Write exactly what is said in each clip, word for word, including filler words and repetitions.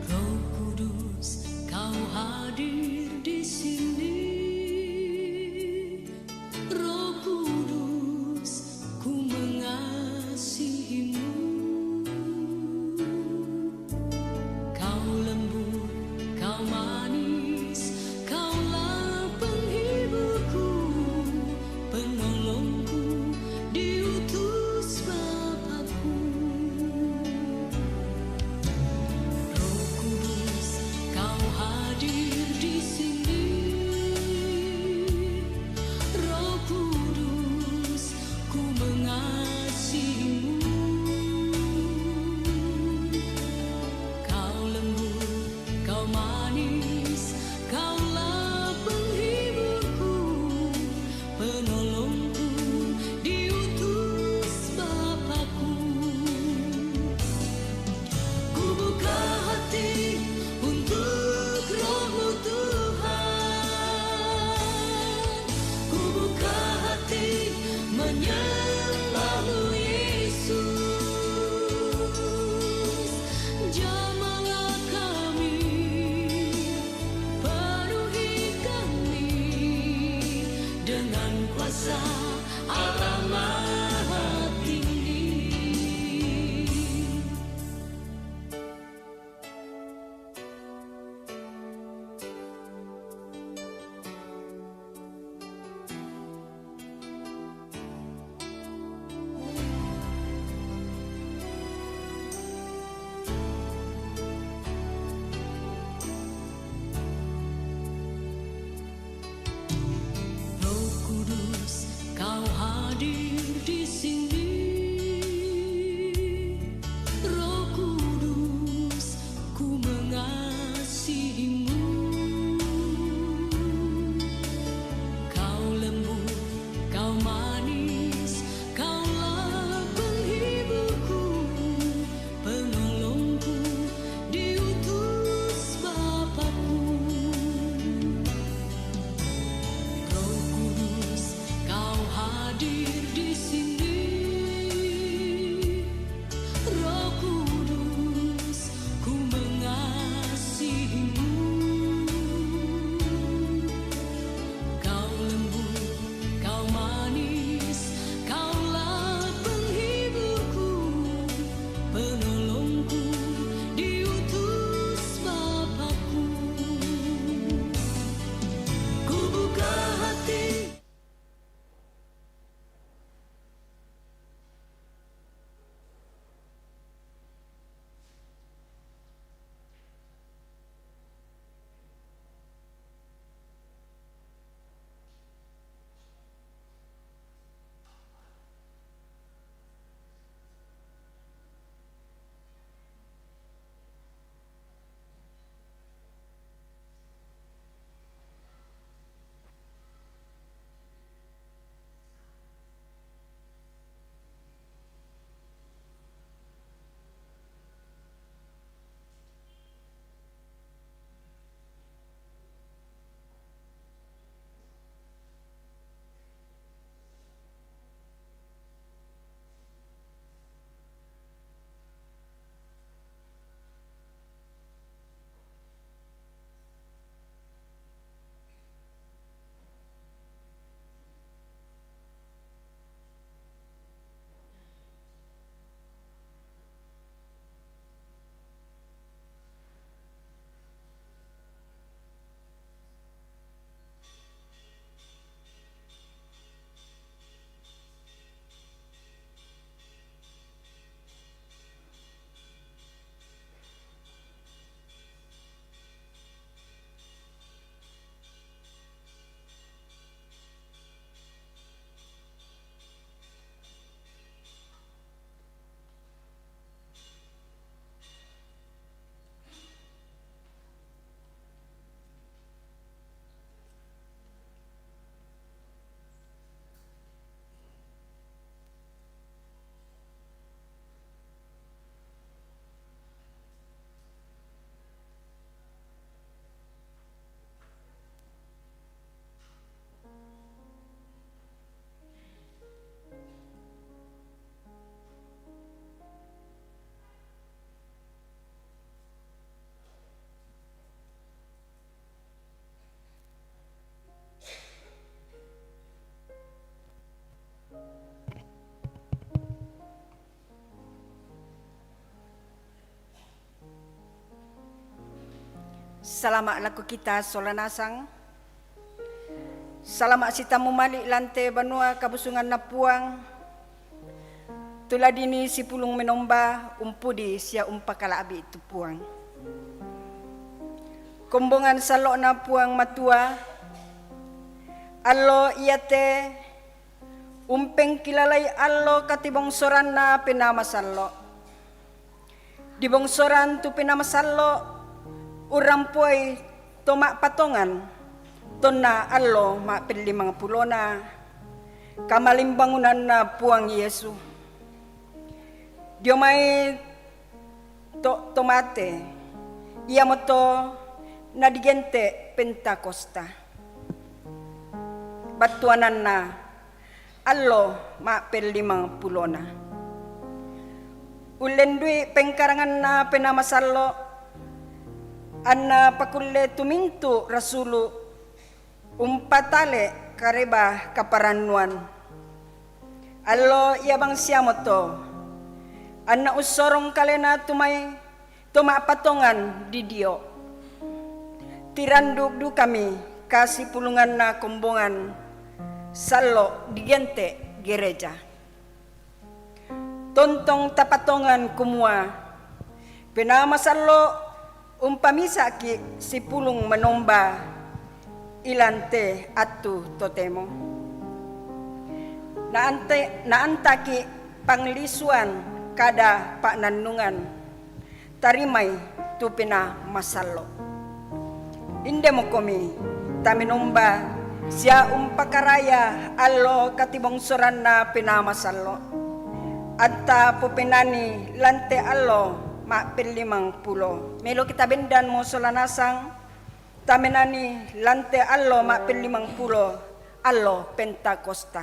Roh Kudus, Kau hadir di sini. Roh Kudus, Salama' lako kita sola nasang. Salama' sitamu mali' lante banua kabusunganna Puang. Tuladini si pulung menomba, umpudi sia umpakala'bi' tu Puang. Kombongan sallo'na Puang Matua, allo iate umpengkilalai allo katibongsoranna Penaa Masallo'. Dibongsoran tu Penaa Masallo', urrampuai to ma'patongan, tonna allo ma'pellimangpulona kamalimbangunanna Puang Yesu. Dio mai to, to mate, iamoto nadigente' Pentakosta. Battuananna allo ma'pellimangpulona. Ullendui pengkaranganna Penaa Masallo', anna pakulle tu mintu' rasulu' umpatale kareba kaparannuan. Allo ia bangsiamoto, anna ussorong kalena tu mai to ma'patongan didio. Tirandu' dukami kasipulunganna kombongan sallo' digente' gereja. Tontong tapatongan kumua Penaa Masallo' umpamisa'ki' sipulung menomba ilante attu totemo. Naante-, naantaki' panglisuan kada pa'nannungan, tarimai tu Penaa Masallo'. Indemokomi tamenomba sia umpakaraya allo katibongsoranna Penaa Masallo'. Anta popenani lante allo ma'pellimangpulo. Melo kita bendanmo sola nasang, tamenani lante allo ma'pellimangpulo, allo Pentakosta.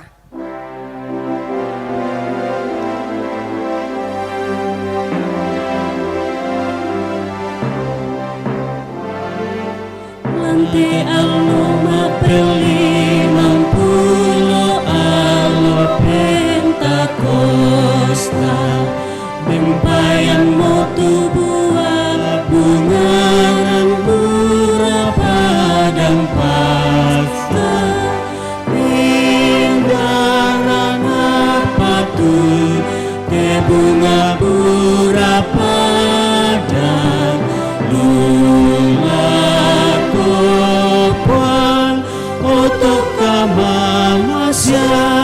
Lante allo ma'pellimangpulo, allo Pentakosta, mempayanmo tu bua bunganan bura padang Paska. Indarana patut te bunga bura padang, lu lako Puang oto' kamamasean.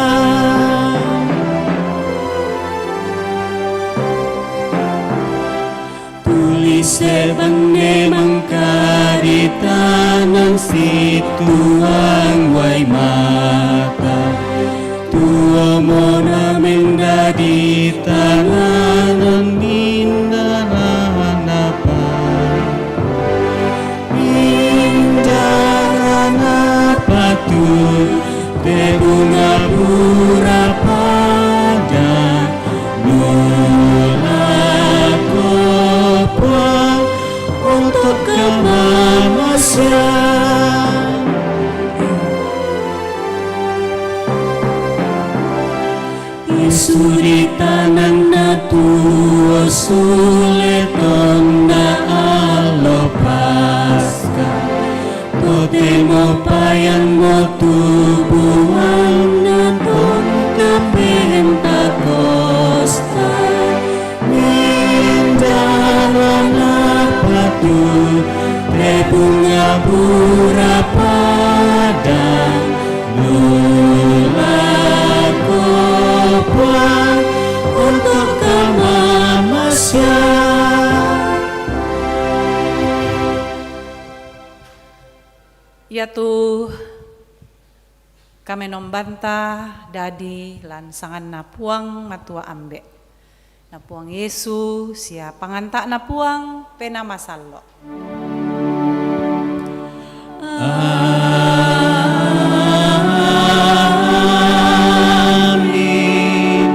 Tuli sebanne mangkadi tanan situang wai mata, tuomo na mendadi tananan indarana pa. Indarana patut te bunga bura padang, lu lako Puang oto' kamamasean. Yesu di tananna tuo sule tonna allo Paska, totemo payanmo tu buanna tonna Pentakosta. Indarana patut te bunga bura padang, lu lako Puang oto' kamamasean. Iatu kamenombanta dadi lan sanganNa Puang Matua Ambe', na Puang Yesu, sia panganta'Na Puang Penaa Masallo'. Amin.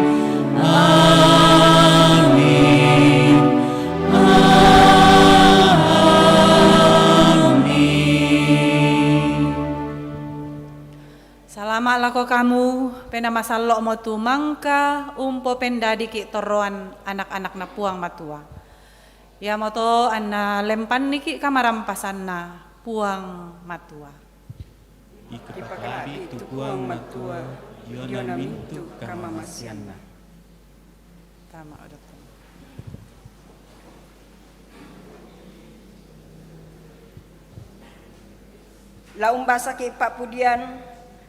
Amin. Amin. Salama' lako kamu, Penaa Masallo'mo tu mangka umpopendadiki' torroan anak-anakNa Puang Matua. Iamoto anna lempan niki kamarampasanna Puang Matua. Ipakala'bi' tu Puang Matua, diona mintu' kamamasianna. Tama odotong. La umbasaki' pa'pudian,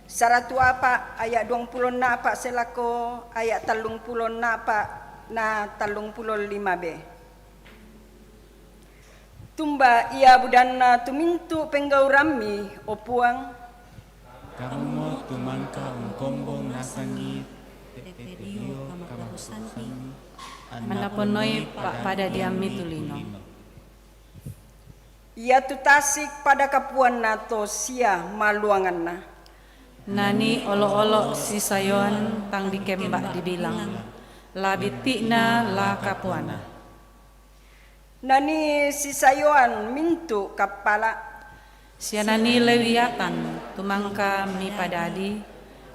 saratu apa' aya' duangpulo nnapa' sae lako aya' tallungpulo nnapa' na tallungpulo lima B. Tumba ia budanna tu mintu' penggaurammi, o Puang. Kamumo tu mangka ungkombong nasangi te' dio kamakurusanni, anna ponnoi pa'padadiammi tu lino. Iatu tasik pada kapuanna to sia maluanganna. Nani olo'-olo' sisayoan tang dikemba' dibilang, la bitti'na la kapuana. Nani sisayoan mintu' kappala'. Sia nani Lewiatan tu mangka mipadadi,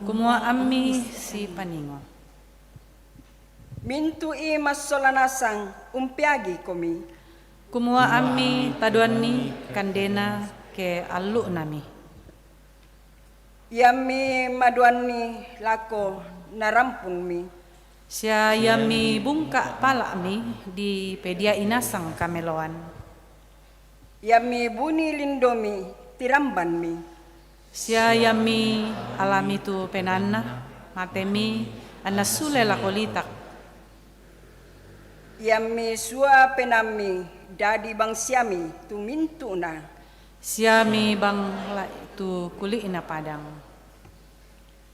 kumua ammi sipaningo. Mintu'i massola nasang umpeagikomi. Kumua ammi taduanni kandena ke allu'nami. Iammi maduanni lako narampungmi. Sia iammi bungka' pala'mi dipedia'i nasang kameloan. Iammi buni lindomi tirambanmi. Sia iammi alami tu penaanna, matemi anna sule lako litak. Iammi sua penaammi dadi bangsiami tu mintu'na. Sia mibangla'i tu kuli'na padang.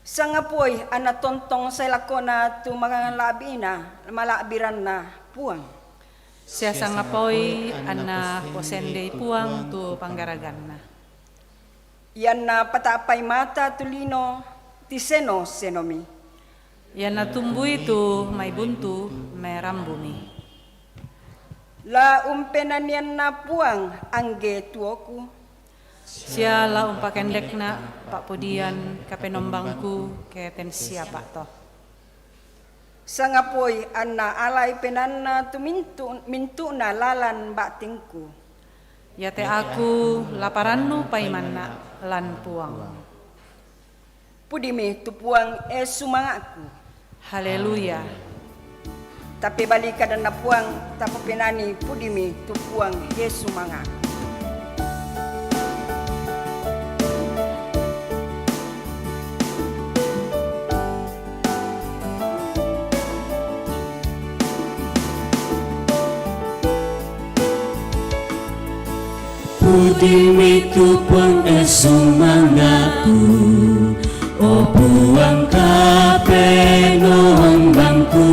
Sangapoi anna tontong sae lakona tu mala'bina, mala'biranna Puang. Sia sangapoi anna posendei Puang tu panggaraganna. Ianna pata'pai mata tu lino, tiseno-senomi. Ianna tumbui tu mai buntu, merambumi. La umpenanianna Puang angge tuoku. Sia la umpakendekna pa'pudian kapenombangku ke tensiapa' to. Sangapoi anna alai penaanna tu mintu-, mintu'na lalan ba'tengku. Iate aku la parannu paimanna lan Puang. Pudimi tu Puang, e sumanga'ku. Haleluya. Tapebali kadanna Puang, tapopenani, pudimi tu Puang, e sumanga'ku. Pudimi tu Puang, e sumanga'ku, o Puang kapenombangku.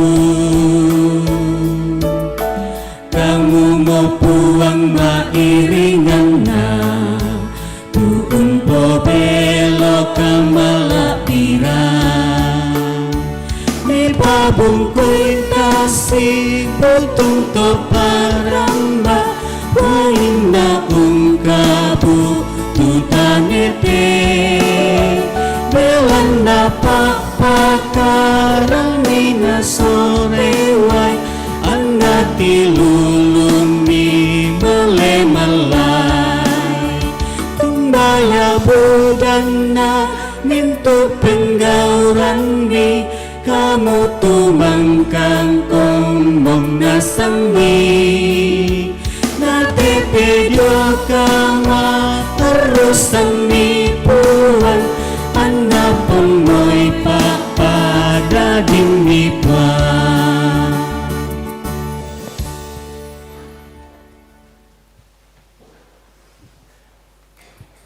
Kamumo Puang ma'iringanna, tu umpobelo kamala'biran. Mipabungkui tasi butung to paramba, wainna ungkabu tu tanete. Belanna pa'pakarang minasore wai, anna tilulummi male-malai. Tumbaya budanna mintu' penggaurammi, kamu tu mangkang kombong nasammi. Natepe dio kamaterrusammi Puang, anna ponnoi pa'padadimmi Puang.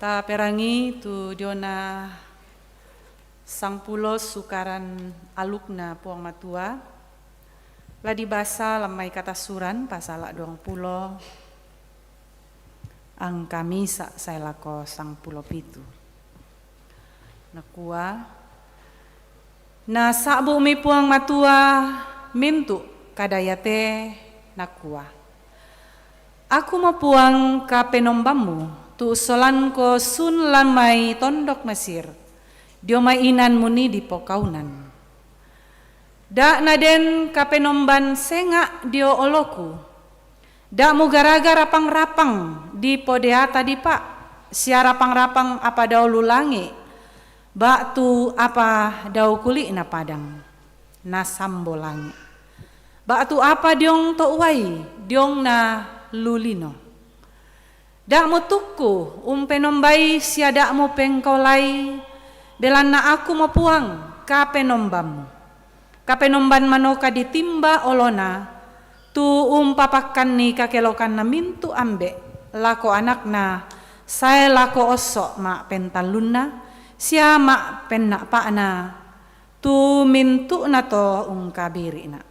Taperangi tu diona sangpulo sukaran alukna Puang Matua, la dibasa lammai Katasuran pasala duangpulo, angka misa' sae lako sangpulo pitu. Nakua, Nasa'bu'mi Puang Matua mintu' kada iate, nakua, Akumo Puang Kapenombammu, tu ussolanko sun lan mai tondok Mesir, dio mai inan munidi pokaunan. Da' naden kapenomban senga' dio oloku, Da'mu garaga rapang-rapang di podeata dipa', sia rapang-rapang apa dao lulangi', ba'tu apa dao kuli'na padang, nasambo langi', ba'tu apa diong to uai, diongna lu lino. Da'mu tukku umpenombai sia da'mu pengkaolai, belanna Akumo Puang, Kapenombammu. Kapenomban manoka ditimba olona, tu umpapakkanni kakelokanna mintu' ambe' lako anakna sae lako osso' ma'pentallunna sia ma'penna'pa'na tu mintu'na to ungkabiri'na'.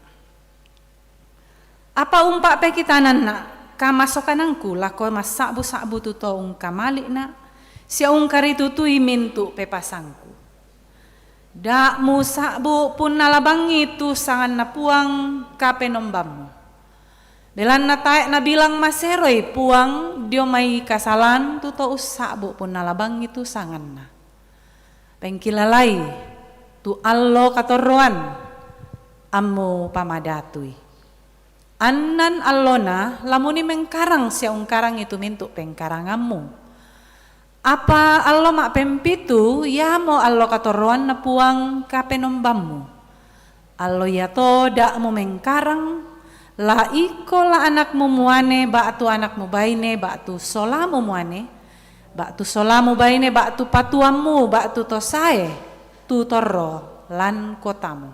Apa umpa'pekitananna' kamasokanangku lako massa'bu-sa'bu tu to ungkamali'na' sia ungkaritutui mintu' pepasangku. Da'mu sa'bu' punna labangngi tu sanganNa Puang Kapenombammu. Belanna tae' nabilang maseroi Puang dio mai kasalan tu to ussa'bu' punna labangngi tu sanganNa. Pengkilalai tu allo katorroang ammupamadatu. Annan allona lamuni mengkarang sia ungkarangi tu mintu' pengkarangammu. Apa allo ma'pempitu iamo allo katorroanNa Puang Kapenombammu. Allo iato da'mu mengkarang, la iko la anakmu muane ba'tu anakmu baine ba'tu solamu muane, ba'tu solamu baine ba'tu patuammu ba'tu to sae tu torro lan kotamu.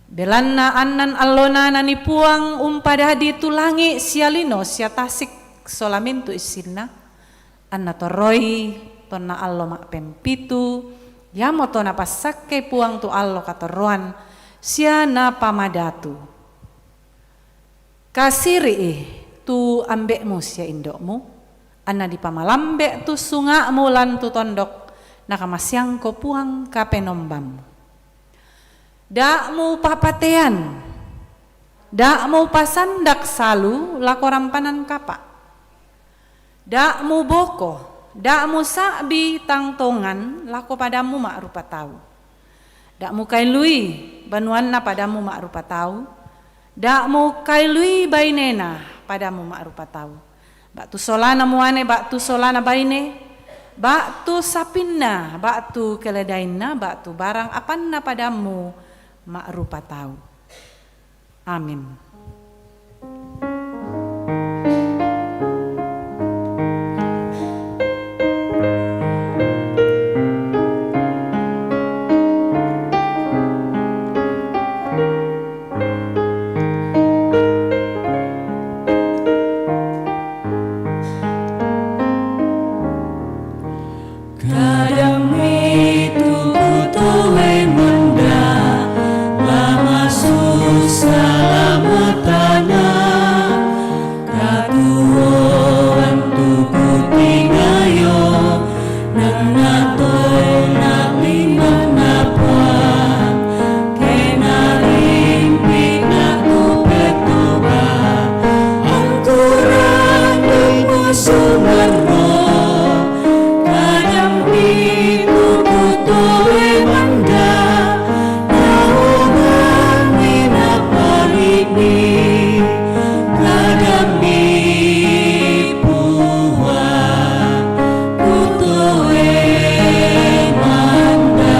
Belanna annan allona nani Puang umpadadi tu langi' sia lino sia tasik sola mintu' issinna, anna torroi tonna allo ma'pempitu, iamoto napassakkei Puang tu allo katorroang sia napamadatu. Kasiri'i tu ambe'mu sia indo'mu, anna dipamalambe' tu sunga'mu lan tu tondok nakamaseangko Puang Kapenombammu. Da'mu papatean, da'mu pasandak salu lako rampanan kapa'. Da'mu boko, da'mu sa'bi tang tongan lako padammu ma'rupa tau. Da'mu kailui banuanna padammu ma'rupa tau, da'mu kailui bainena padammu ma'rupa tau. Ba'tu solana muane, ba'tu solana baine, ba'tu sapinna, ba'tu keledainna, ba'tu barang apanna padammu ma'rupa tau. Amin. Kadang itu kutoe manda, lama susah, lama tana, katuoan tu kutingayo, nanna tona limanna Puang, kena rimpi na kupetoba, angkurang musu marro, Kadang itu kutoe manda, naungangi napalini. Kadang Puang kutoe manda,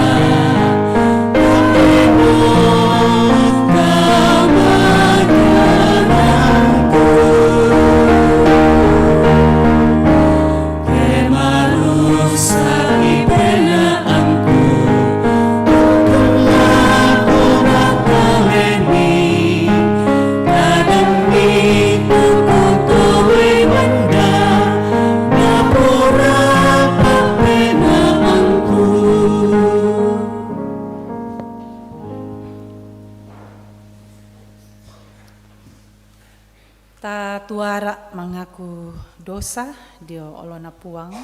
Tatuara mangaku dosa dio olona Puang.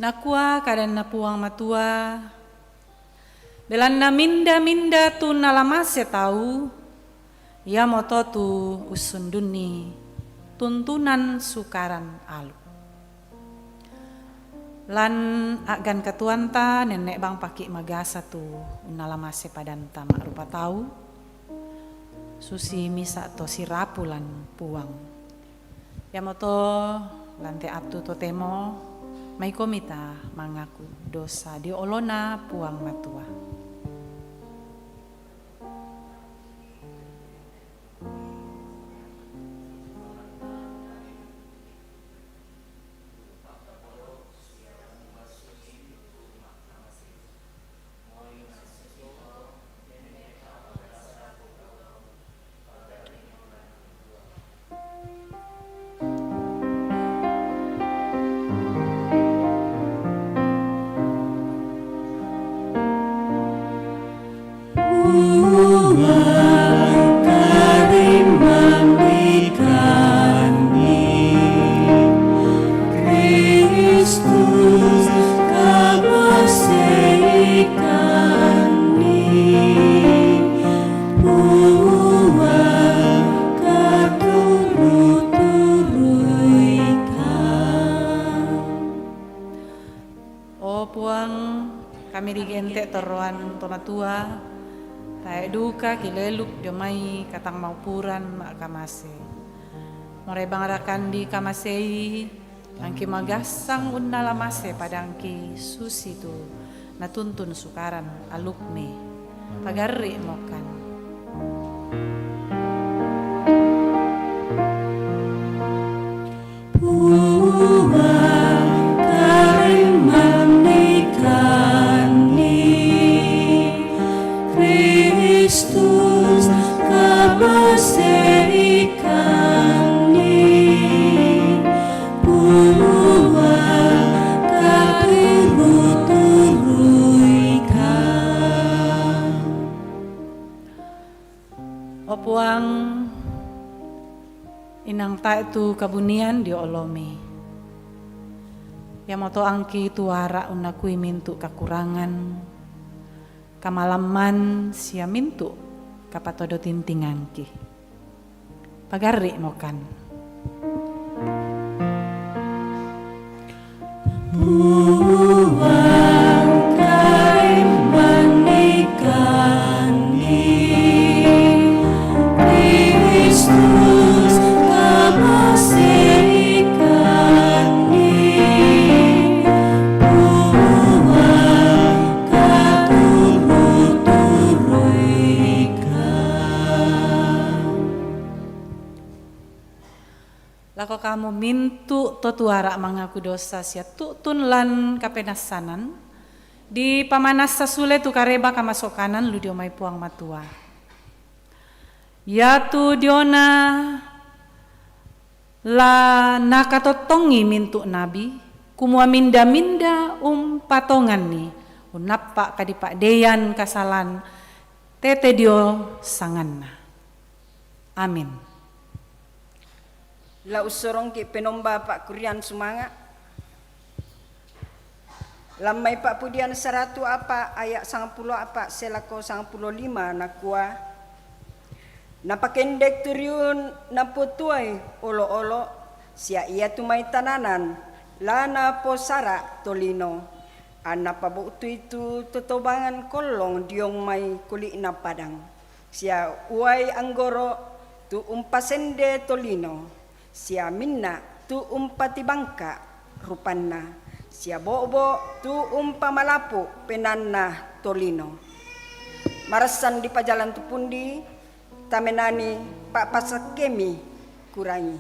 Nakua kadanna Puang Matua, belanna minda-minda tu nalamase tau, iamoto tu ussundunni tuntunan Sukaran Alu. Lan a'gan katuoanta, nenne' bang paki' magasa tu unnalamase padanta ma'rupa tau. Susi misa' to sirapu lan Puang. Iamoto lan te attu totemo maikomi ta mangaku dosa dio olona Puang Matua. O Puang, kami digente' toroan to matua, tae' duka kileluk dio mai katang maupuran ma'kamase. Morai bangarakan dikamasei, angki magassang unnala mase padangki susitu natuntun sukaran alukmi. Pagarri'mokan. Puang, karimannikanni, Kristus, kamaseikanni, Puang, katuru-turuikan. O Puang, inang tae' tu kabunian dio olomi. Iamoto angki tuara' unnakui mintu' kakurangan, kamalamman sia mintu' kapatodotintingangki. Pagarri'mokan. Puang, karimannikanni, Kristus, kamaseikanni, Puang, katuru-turuikan. Lako kamu mintu' to tuara' mangaku dosa sia tu'tun lan kapenassanan, dipamanassa sule tu kareba kamasokanan lu dio mai Puang Matua. Iatu diona la nakatottongi mintu' nabi, kumua minda-minda umpatonganni unnappa' kadipa'deian kasalan tete dio sanganna. Amin. La ussorongki' penomba pa'kurrian sumanga'. Lammai Pa'pudian saratu apa' aya' sangpulo apa' sae lako sangpulo lima, nakua, "Napakendek tu riun napotuai olo'-olo', sia iatu mai tananan la naposara' tolino, anna pabu'tui tu totobangan kollong diong mai kuli'na padang, sia uai anggoro' tu umpasende tolino, sia minna' tu umpatibangka' rupanna, sia bo'bo' tu umpamalapu' penaanna tolino." Marassan dipajalan tu pundi, tamenani pa'pasakkemi kurangi.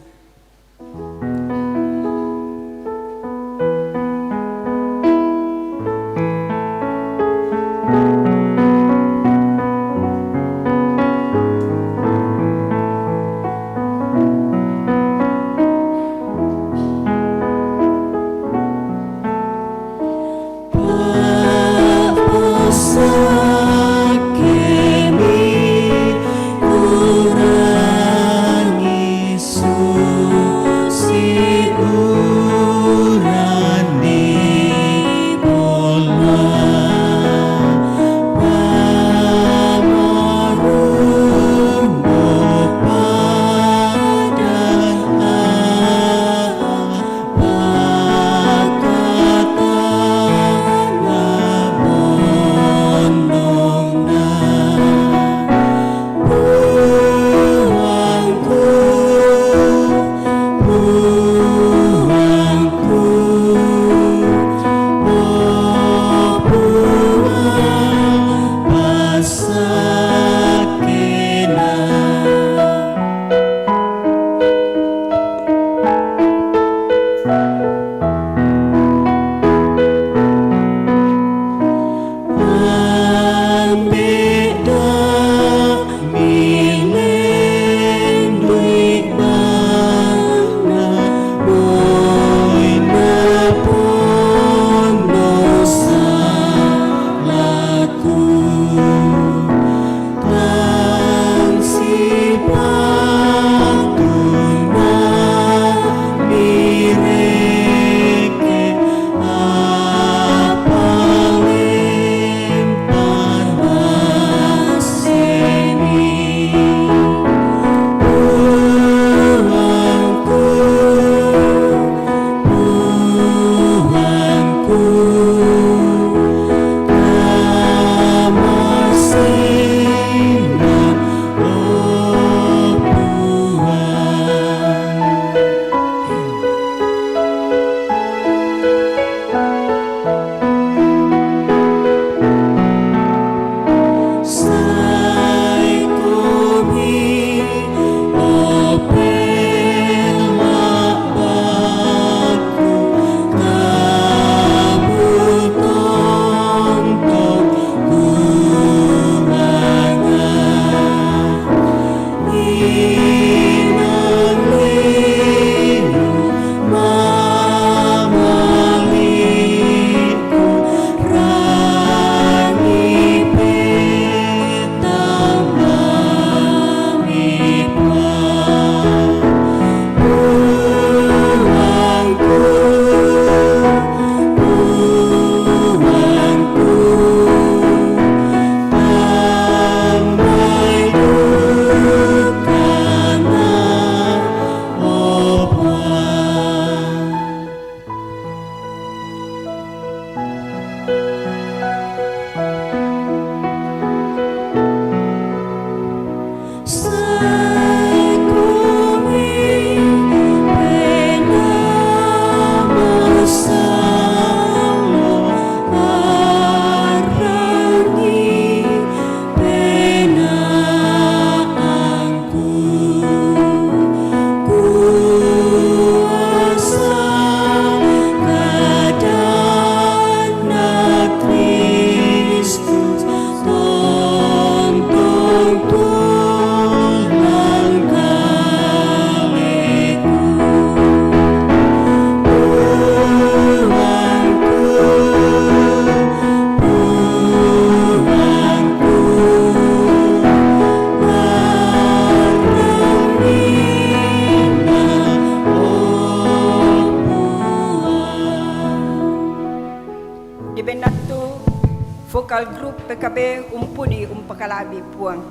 P K B, umpudi, umpakalabi puang.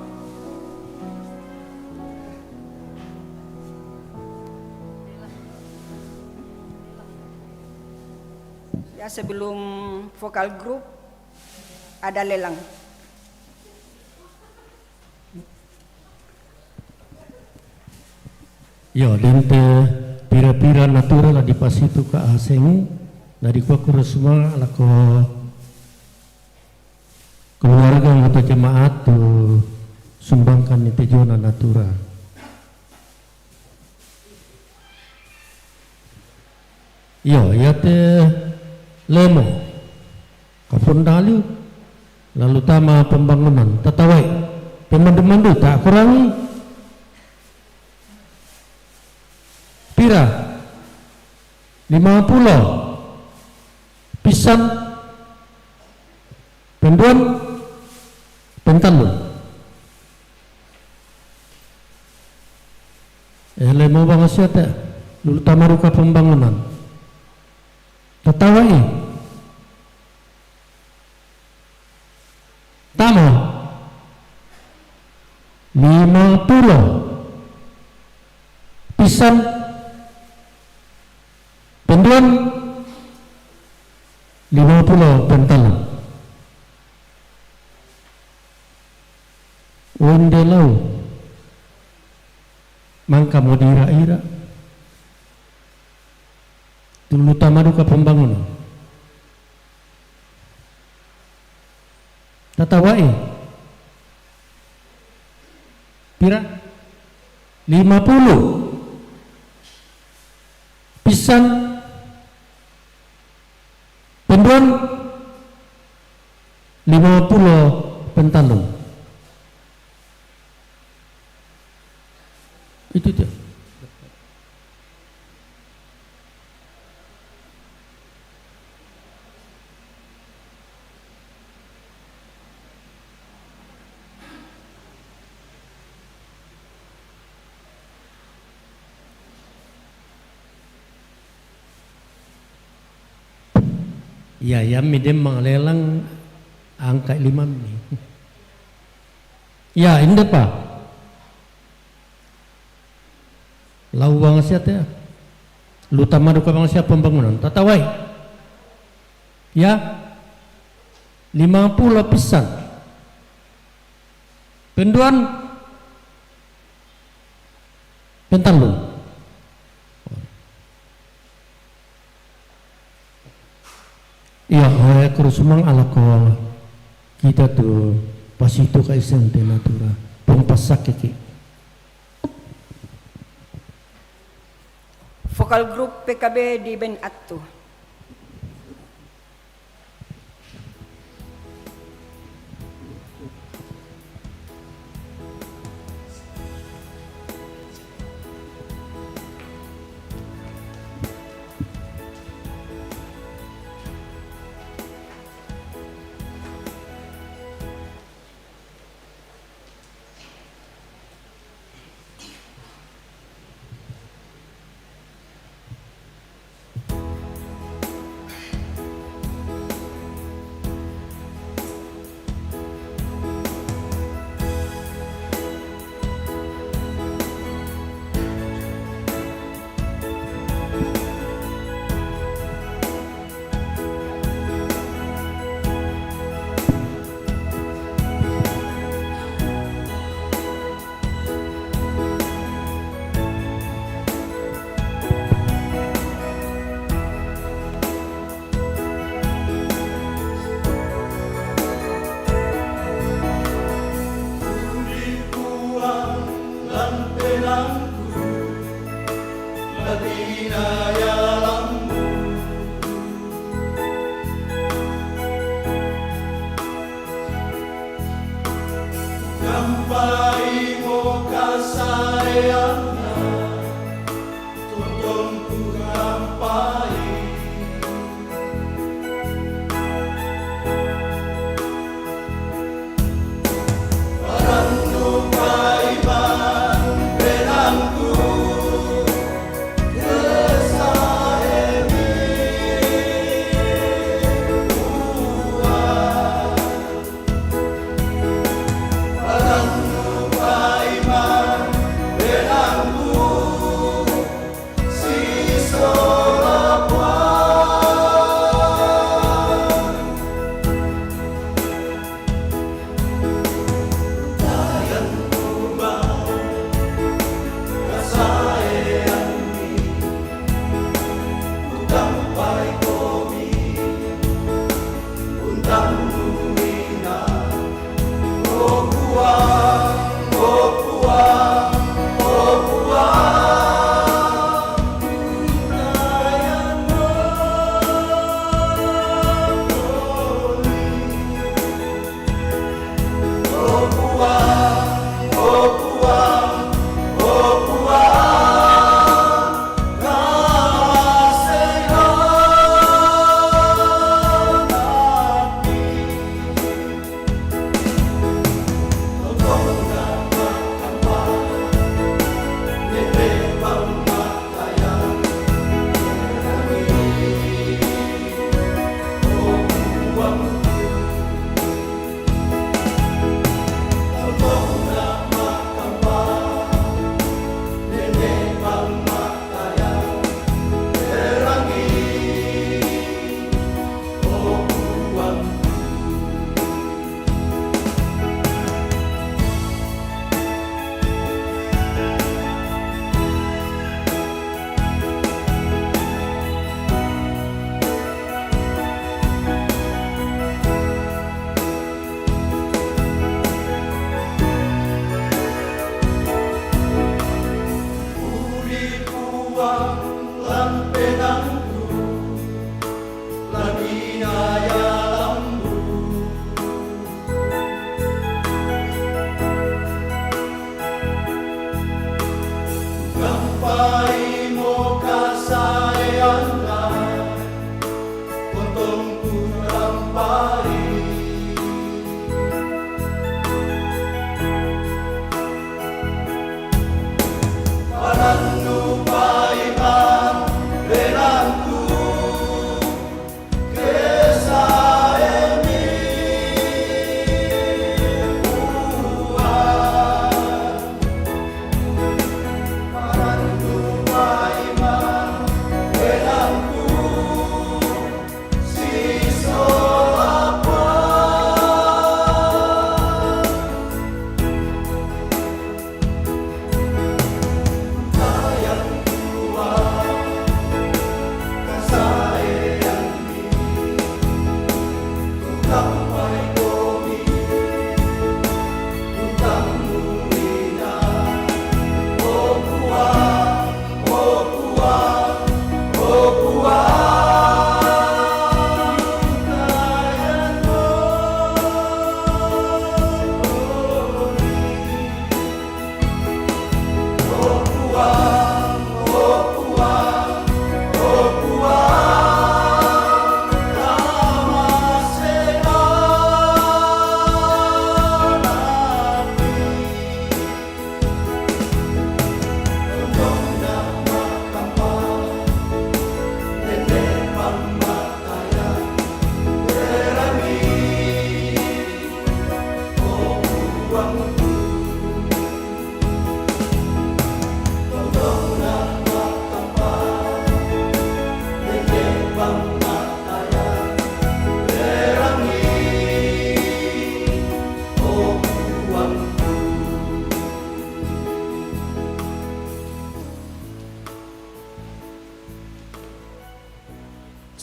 Ya, sebelum vokal group, ada lelang. Yo, dente pira-pira natura la dipasitu ka aseng, na dikua kura suma lako keluarga anggota jemaat tu sumbangkan ni tejona natura. Iyo, iya te lemo. Kapon daliu. Lalu tama pembangunan. Tatawai. Pemandu-mandu tak kurangi. Pira? Lima pulo. Pisan. Penduan. Pentalu. Ele mo bang asia te, lulu tamaru ka pembangunan. Tatawai. Tama. Lima pulo. Pisan. Penduan. Lima pulo pentalu. Wende lau. Mangka mo dira-ira. Tulu tamaru ka pembangunan. Tatawai. Pira? Lima pulo. Pisan. Penduan. Lima pulo pentalu. Itu dia. Ya, ya, midem manglelang angka lima mi. Ya, inde pa. Lau bang asia te. Lu tamaru ka bang asia pembangunan. Tatawai. Ya. Lima pulo pisan. Penduan. Pentalu. Iya, eh, kurusumang alako kita tu pasitu ka isen te natura. Pung pasakiki. Vokal grup P K B di ben atu.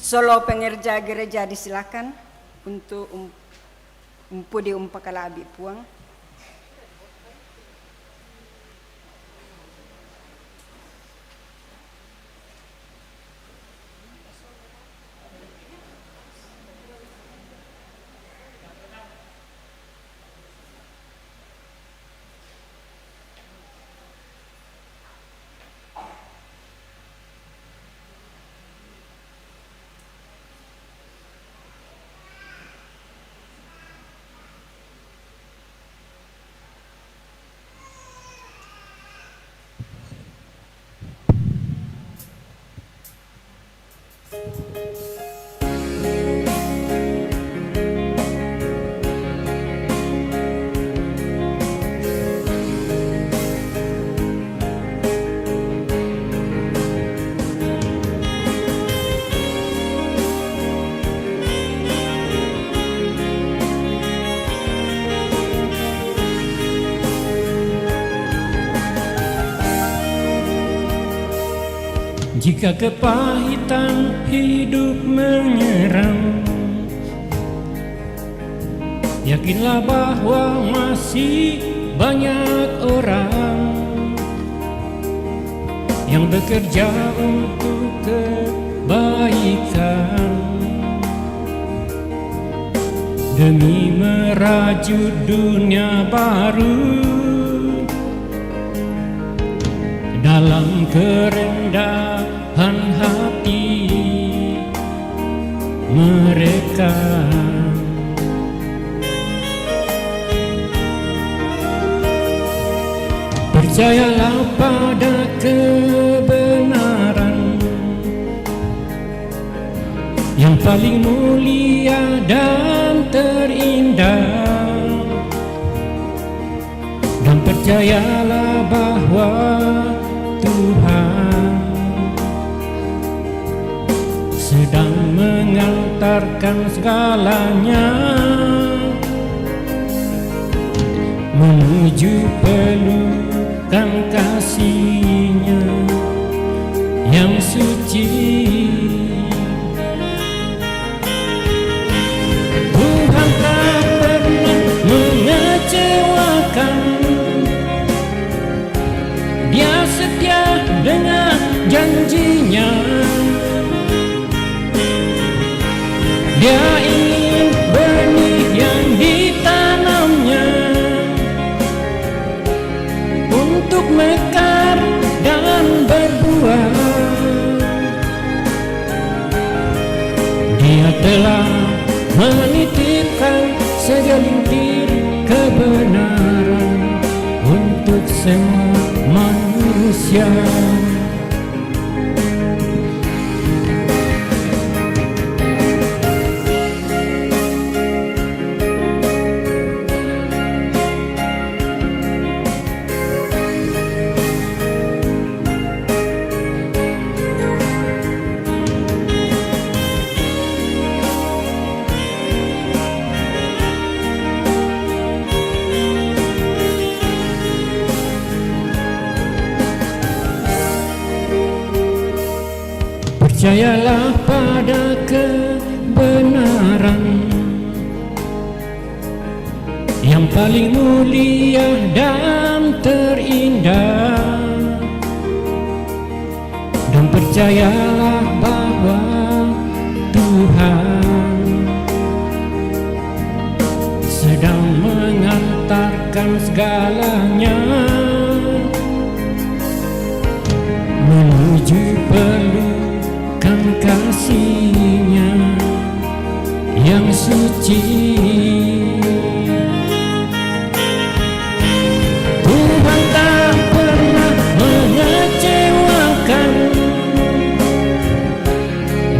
Solo pengerja gereja disilakan untuk um, umpudi umpakalabi Puang. Jika kepahitan hidup menyerang, yakinlah bahwa masih banyak orang yang bekerja untuk kebaikan, demi merajut dunia baru dalam kerendahan hati mereka. Percayalah pada kebenaran yang paling mulia dan terindah, dan percayalah bahwa Tuhan sedang mengantarkan segalanya menuju pelukan kasih-Nya yang suci. Tuhan tak pernah mengecewakan. Dia setia dengan janji-Nya. Dia ingin benih yang ditanam-Nya untuk mekar dan berbuah. Dia telah menitipkan segelintir kebenaran untuk semua manusia. Percayalah pada kebenaran yang paling mulia dan terindah, dan percayalah bahwa Tuhan sedang mengantarkan segalanya menuju pelukan kasih-Nya yang suci. Tuhan tak pernah mengecewakan.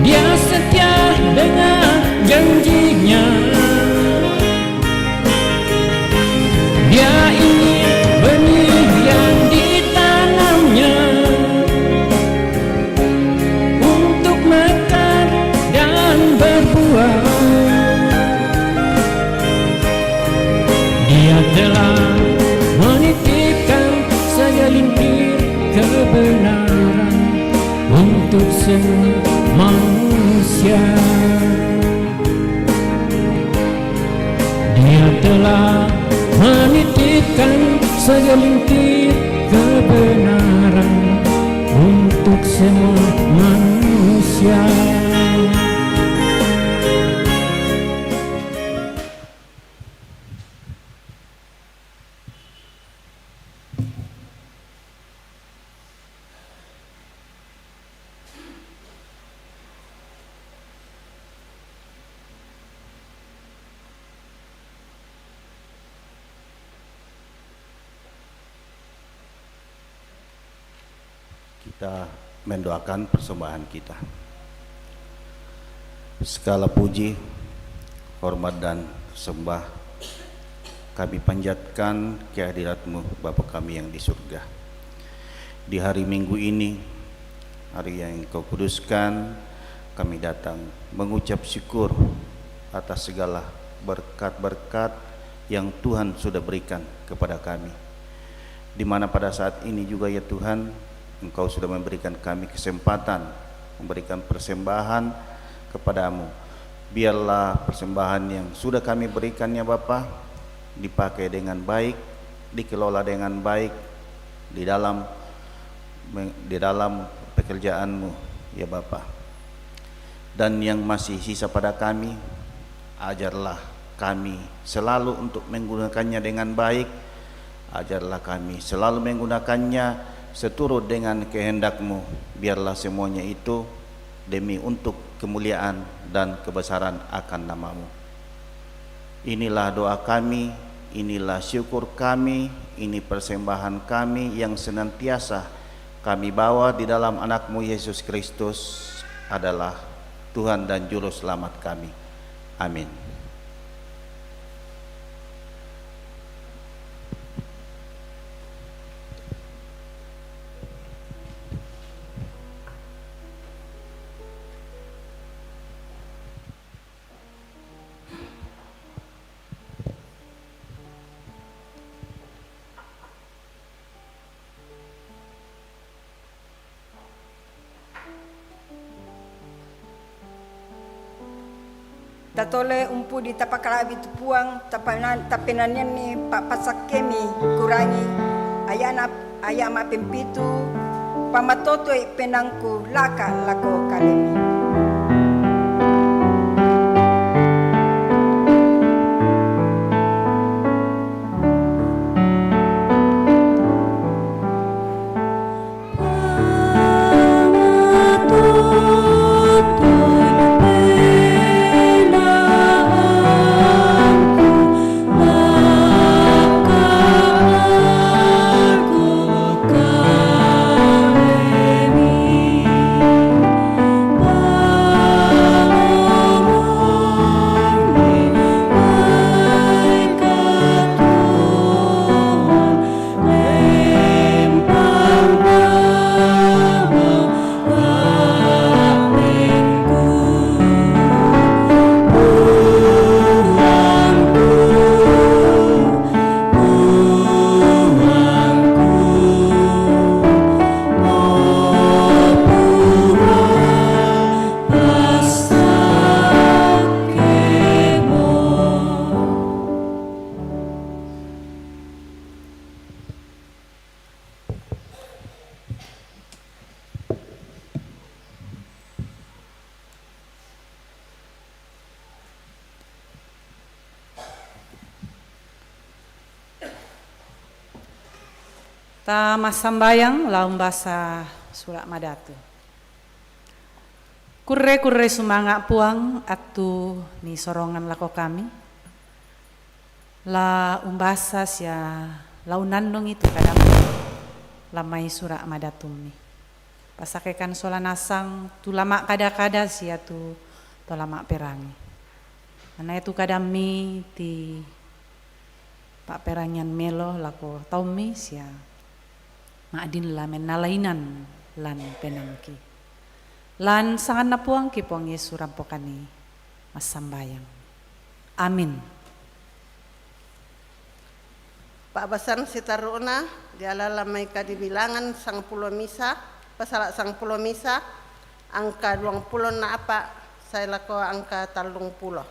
Dia setia dengan janji-Nya. Dia ingin benih yang ditanam-Nya untuk mekar dan berbuah. Dia telah menitipkan segelintir kebenaran untuk semua manusia. Dia telah menitipkan segelintir kebenaran untuk semua manusia. Kita mendoakan persembahan kita. Segala puji, hormat, dan sembah kami panjatkan ke hadirat-Mu, Bapa kami yang di surga. Di hari Minggu ini, hari yang Engkau kuduskan, kami datang mengucap syukur atas segala berkat-berkat yang Tuhan sudah berikan kepada kami. Di mana pada saat ini juga, ya Tuhan, Engkau sudah memberikan kami kesempatan, memberikan persembahan kepada-Mu. Biarlah persembahan yang sudah kami berikan, ya Bapa, dipakai dengan baik, dikelola dengan baik di dalam, di dalam pekerjaan-Mu, ya Bapa. Dan yang masih sisa pada kami, ajarlah kami selalu untuk menggunakannya dengan baik. Ajarlah kami selalu menggunakannya seturut dengan kehendak-Mu. Biarlah semuanya itu demi untuk kemuliaan dan kebesaran akan nama-Mu. Inilah doa kami, inilah syukur kami, ini persembahan kami yang senantiasa kami bawa di dalam Anak-Mu Yesus Kristus adalah Tuhan dan Juru Selamat kami. Amin. Tatole umpudi tapakala'bi tu Puang, tapena-, tapenanianni pa'passakkemi kurangi, aya'na, aya' ma'pempitu, pamatotoi penaangku laka' lako kalemi. Tamassambayang lao umbasa Sura' Madatu. Kurre-kurre sumanga' Puang, attu nisorongan lako kami. La umbasa sia la unannungi tu kadammi lan mai Sura' Madatummi. Passakekan sola nasang tu la ma'kada-kada sia tu to la ma'perangi. Anai tu kadammi ti pa'perangian melo lako taummi sia ma'din la mennalainan lan penaangki. Lan sanganna Puangki Puang Yesu rampokanni massambayang. Amin. Pa'basang sitarru'na dialala mai Kadibilangan sangpulo misa, pasala' sangpulo misa, angka duangpulo na apa' sae lako angka tallung pulo.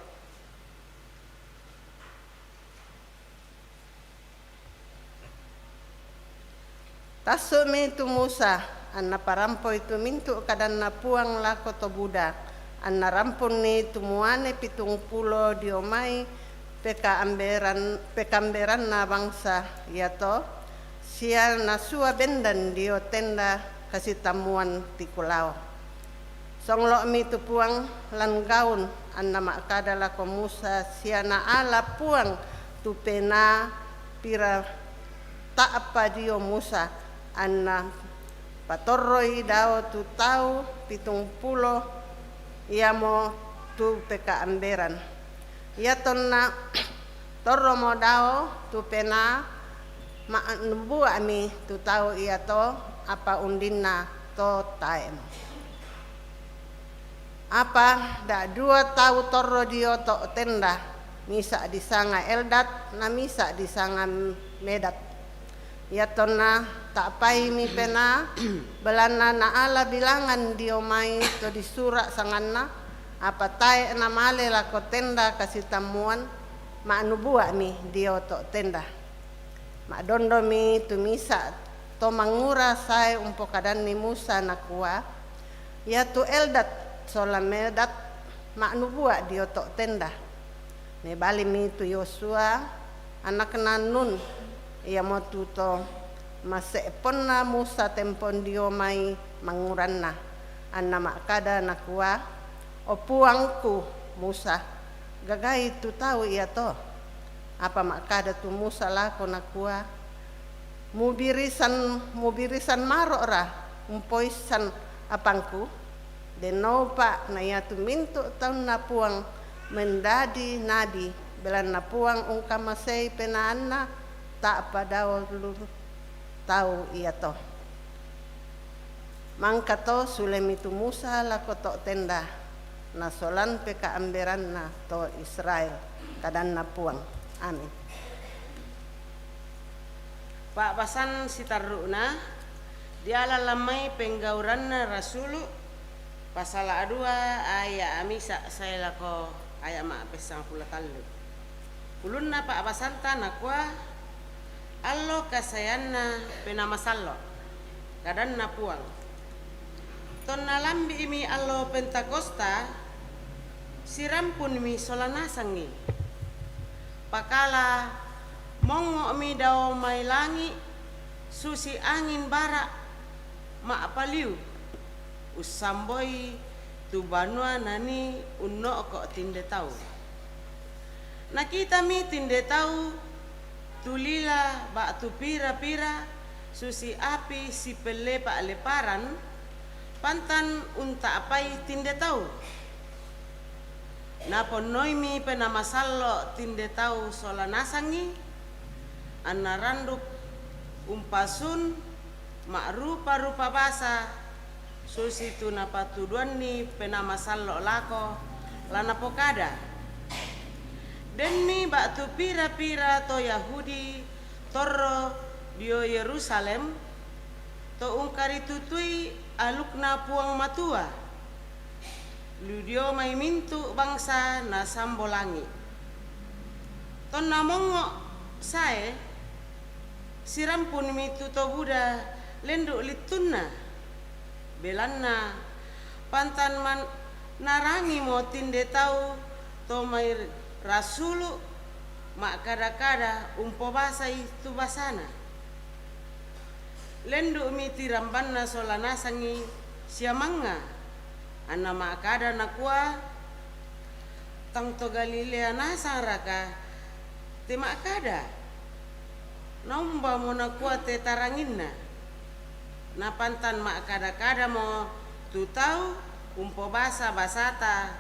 Tassu'mi tu Musa, anna parampoi tu mintu' kadanNa Puang lako to buda, anna rampunni tu muane pitung pulo dio mai pekaamberan-, pekaamberanna bangsa iato, sia nasua bendan dio tenda kasitammuan tikulao. Songlo'mi tu Puang lan gaun, anna ma'kada lako Musa, sia naala Puang tu penaa pira ta'pa dio Musa, anna patorroi dao tu tau pitung pulo iamo tu pekaamberan. Iatonna torromo dao tu penaa, ma'nubua'mi tu tau iato, apa undinna to tae'mo. Apa da'dua tau torro dio to tenda, misa' disanga Eldad, na misa' disanga Medad. Iatonna ta'paimi penaa, belanna naala bilangan dio mai to disura' sanganna, apa tae' namale lako tenda kasitammuan, ma'nubua'mi dio to tenda. Ma'dondomi tu misa' to mangura sae umpokadanni Musa, nakua, iatu Eldad sola Medad ma'nubua' dio to tenda. Mebalimi tu Yosua, anakna Nun, iamotu to masse'ponna Musa tempon dio mai manguranna, anna ma'kada, nakua, O Puangku Musa, gagai tu tau iato. Apa ma'kada tu Musa lako, nakua, Mubirisan, mubirisan maro'ra umpoissan apangku? Dennoupa na iatu mintu' taunNa Puang mendadi nabi, belanna Puang ungkamasei penaanna ta'pa dao lu tau iato. Mangkato sulemi tu Musa lako to tenda, nasolan pekaamberanna to Israel. KadanNa Puang. Amin. Pa'basan sitarru'na, diala lammai Penggauranna Rasulu', pasala dua aya' misa' sae lako aya' ma'pessangpulo tallu. Ulunna pa'basanta, nakua, Allo kasaeanna Penaa Masallo', kadanNa Puang. Tonna lambi'mi allo Pentakosta, sirampunmi sola nasangngi. Pakala mongngo'mi dao mai langi' susi angin bara' ma'paliu, ussamboi tu banua nanii unno'ko' tinde tau. Nakitami tinde tau tu lila ba'tu pira-pira susi api sipellepa'-lepparan, pantan unta'pai tinde tau. Naponnoimi Penaa Masallo' tinde tau sola nasangngi, anna randuk umpasun ma'rupa-rupa basa, susitu napatuduanni Penaa Masallo' lako, la napokada, Denni ba'tu pira-pira to Yahudi torro dio Yerusalem, to ungkaritutui alukNa Puang Matua, lu dio mai mintu' bangsa nasambo langi'. Tonna mongngo' sae, sirampunmi tu to buda lendu' littunna, belanna pantan man-, narangimo tinde tau to mai rasulu' ma'kada-kada umpobasai tu basana. Lendu'mi tirambanna sola nasangngi sia mangnga, anna ma'kada nakua, Tang to Galilea nasangraka te ma'kada? Naumbamo nakua te taranginna? Napantan ma'kada-kadamo tu tau umpobasa basata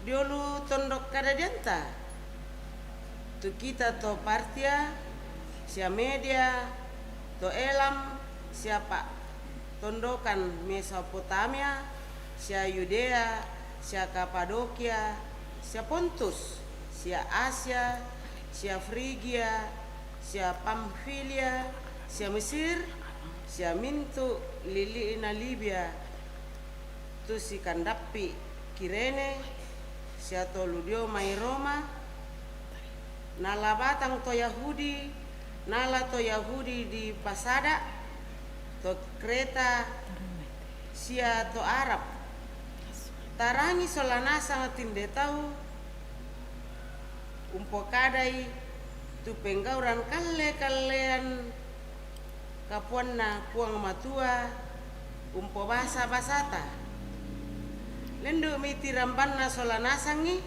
dio lu tondok kadadianta? Tu kita to Partia, sia Media, to Elam, sia pa'tondokan Mesopotamia, sia Yudea, sia Kapadokia, sia Pontus, sia Asia, sia Frigia, sia Pamfilia, sia Mesir, sia mintu' lili'na Libia, tu sikandappi' Kirene, sia to ludio mai Roma, nala batang to Yahudi, nala to Yahudi di pasada, to Kreta, sia to Arab. Tarangi sola nasang tinde tau umpokadai tu penggauran kalle-kallean kapuanna Puang Matua umpobasa-basata. Lendu'mi tirambanna sola nasangi,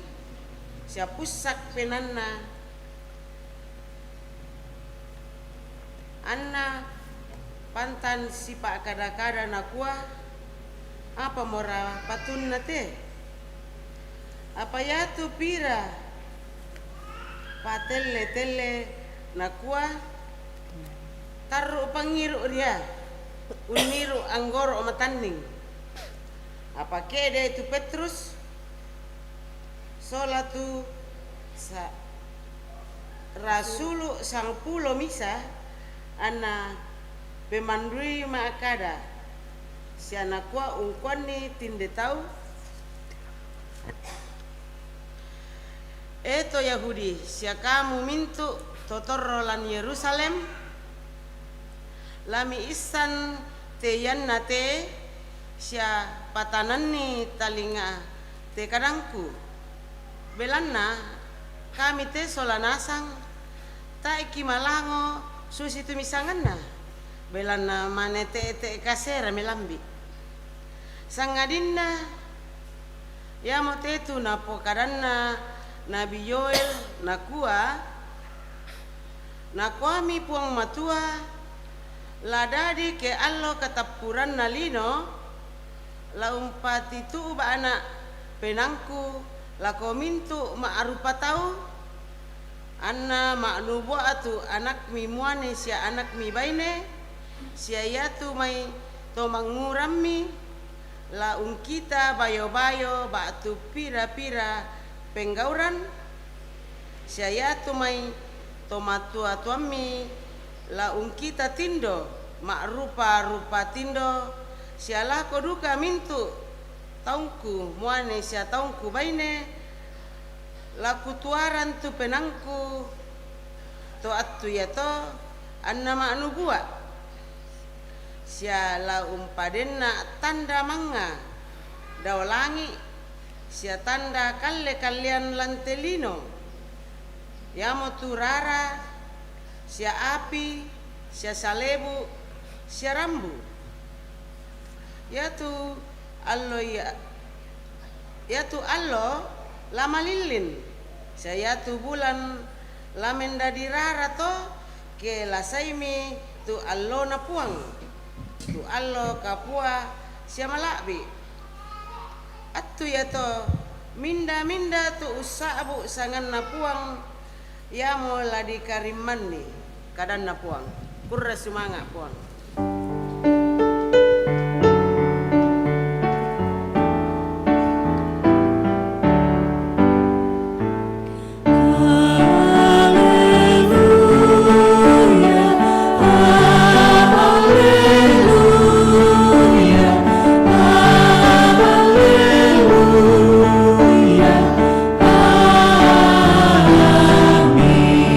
sia pussak penanna, anna pantan sipa'kada-kada nakua, "Apa mora patunna te?" Apa iatu pira patelle-telle nakua, "Tarru' pangngiru' ria, unniru' anggoro' matanning." Apa ke'de' tu Petrus sola tu sa-, rasulu' sangpulo misa, anna pemanrui ma'kada, sia nakua ungkuanni tinde tau, "E to Yahudi, sia kamu mintu' to torro lan Yerusalem, lamiissan te ianna te, sia patananni talinga te kadangku. Belanna kami te sola nasang tae' kimalango susitu misanganna, belanna mane te'te' kasera melambi'." Sangadinna iamo te tu napokadanna Nabi Yoel nakua, "Nakuami Puang Matua, la dadi ke allo katappuranna lino, la umpatitu'u ba'na penangku lako mintu' ma'rupa tau, anna ma'nubua'tu anakmi muane sia anakmi baine, sia iatu mai to mangngurammi la ungkita bayo-bayo ba'tu pira-pira penggauran, sia iatu mai to matua-tuammi la ungkita tindo ma'rupa-rupa tindo, sia lako duka mintu' taungku muane sia taungku baine, la kutuaran tu penangku to attu iato, anna ma'nubua', sia la umpadenna tanda mangnga dao langi', sia tanda kalle-kallean lan te lino, iamotu rara, sia api, sia salebu', sia rambu. Iatu allo ia-, iatu allo la malillin, sia iatu bulan la mendadi rara to, ke la saimi tu allona Puang, tu allo kapua sia mala'bi'. Attu iato minda-minda tu ussa'bu' sanganna Puang, iamo la dikarimmanni." Kadanna Puang. Kurre sumanga' Puang. Haleluya, haleluya, haleluya, amin.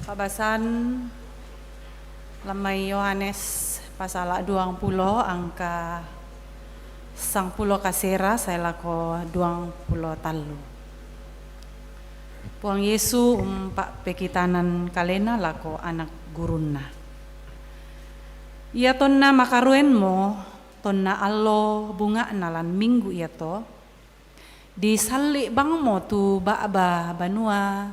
Pa'basan lan mai Yohanes pasala' duangpulo angka sangpulo kasera sae lako duangpulo tallu. Puang Yesu umpa'pekitanan kalena lako anak gurunna. Iatonna makaruenmo, tonna allo bunga'na lan minggu iato, disalli' bangmo tu ba'ba banua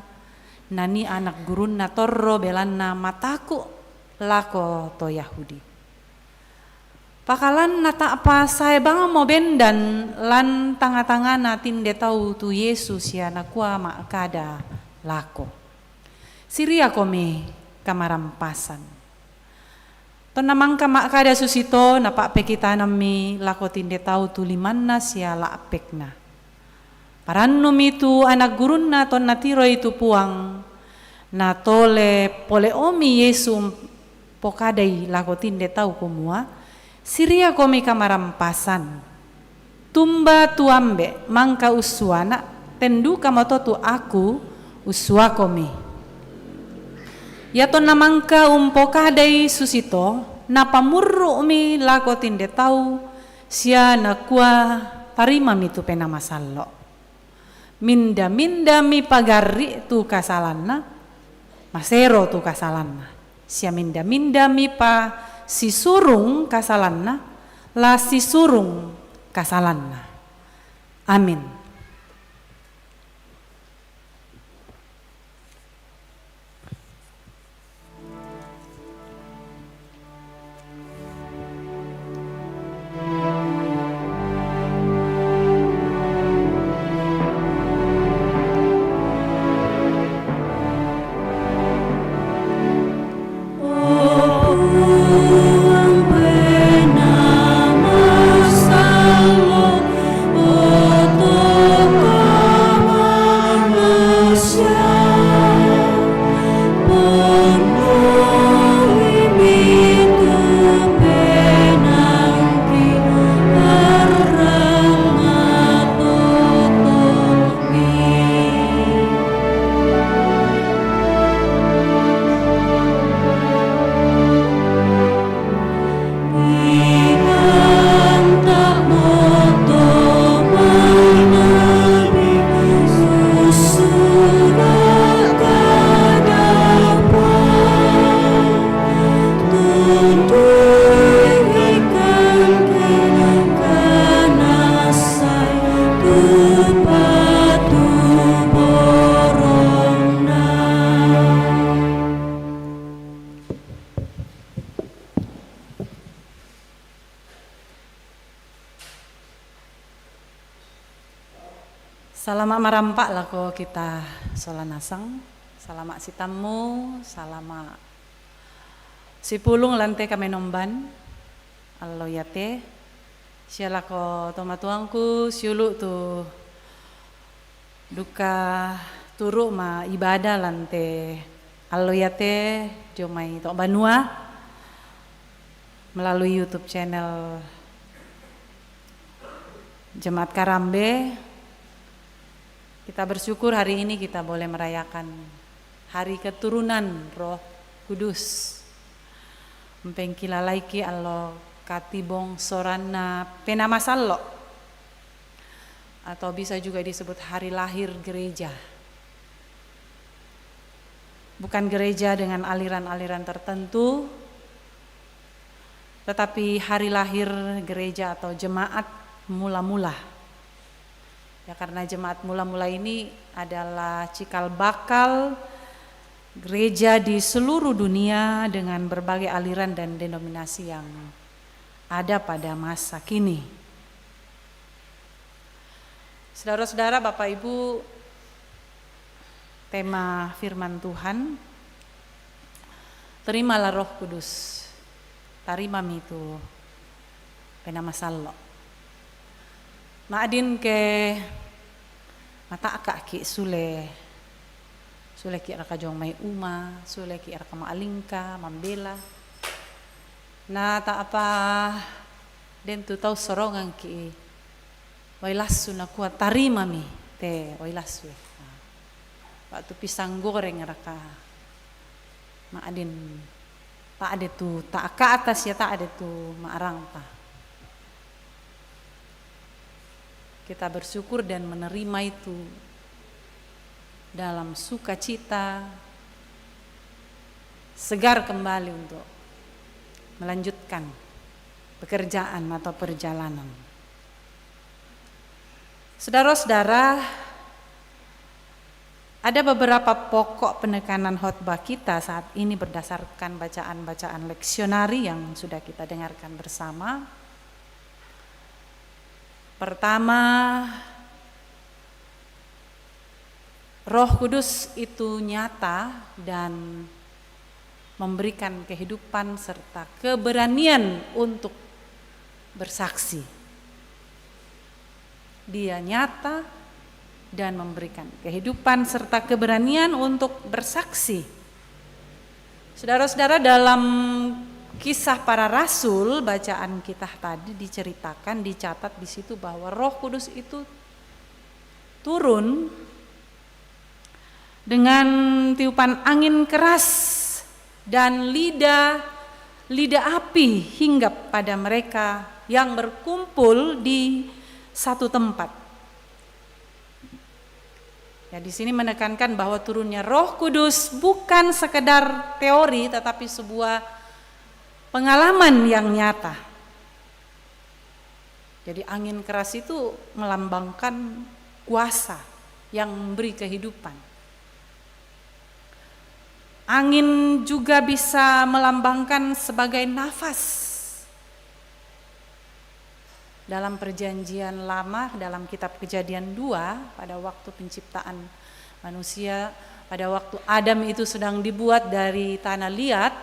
nanii anak gurunna torro, belanna mataku' lako to Yahudi. Pakalan nata'pa sae bangmo bendan lan tanga-tangana tinde tau tu Yesu sia nakua ma'kada lako, "Siriakomi kamarampasan." Tonna mangka ma'kada susito, napa'pekitanammi lako tinde tau tu limanna sia la'pekna. Parannumi tu anak gurunna tonna tiroi tu Puang, natole pole'omi Yesu pokadai lako tinde tau kumua, "Siriakomi kamarampasan. Tumba tuambe mangka ussuana, tenduka moto tu aku ussuakomi. Iatonna mangka umpokadai susito, napamurru'mi lako tinde tau, sia nakua, tarimami tu Penaa Masallo. Minda-mindami pagarri' tu kasalanna, masero tu kasalanna. Sia minda-mindami pasisurung kasalanna, la sisurung kasalanna. Amin. Salama' marampa' lako kita sola nasang. Salama' sitammu, salama' sipulung lan te kamenomban allo iate, sia lako tomatuangku siulu' tu dukka turu' maibadah lan te allo iate dio mai to' banua melalui YouTube channel Jemaat Karambe. Kita bersyukur hari ini kita boleh merayakan hari keturunan Roh Kudus. Mpengkilalaiki allo katibongsoranna Penaa Masallo, atau bisa juga disebut hari lahir gereja. Bukan gereja dengan aliran-aliran tertentu, tetapi hari lahir gereja atau jemaat mula-mula. Ya, karena jemaat mula-mula ini adalah cikal bakal gereja di seluruh dunia dengan berbagai aliran dan denominasi yang ada pada masa kini. Saudara-saudara, Bapak Ibu, tema firman Tuhan, terimalah Roh Kudus, tarimami tu Penaa Masallo. Ma'din ke mata'ka'ki' sule, suleki' raka jong mai uma, suleki' raka ma'lingka, mambela. Na ta'pa den tu tau sorongangki' wai lassu nakua, tarimami te wai lassu. Ba'tu pisang goreng raka, ma'din ta'de tu ta'ka'ta sia ta'de tu ma'rangta. Kita bersyukur dan menerima itu dalam sukacita, segar kembali untuk melanjutkan pekerjaan atau perjalanan. Saudara-saudara, ada beberapa pokok penekanan khotbah kita saat ini berdasarkan bacaan-bacaan leksionari yang sudah kita dengarkan bersama. Pertama, Roh Kudus itu nyata dan memberikan kehidupan serta keberanian untuk bersaksi. Dia nyata dan memberikan kehidupan serta keberanian untuk bersaksi. Saudara-saudara, dalam Kisah Para Rasul, bacaan kita tadi diceritakan, dicatat di situ bahwa Roh Kudus itu turun dengan tiupan angin keras dan lidah, lidah api hinggap pada mereka yang berkumpul di satu tempat. Ya, di sini menekankan bahwa turunnya Roh Kudus bukan sekedar teori, tetapi sebuah pengalaman yang nyata. Jadi, angin keras itu melambangkan kuasa yang memberi kehidupan. Angin juga bisa melambangkan sebagai nafas. Dalam Perjanjian Lama, dalam kitab Kejadian dua, pada waktu penciptaan manusia, pada waktu Adam itu sedang dibuat dari tanah liat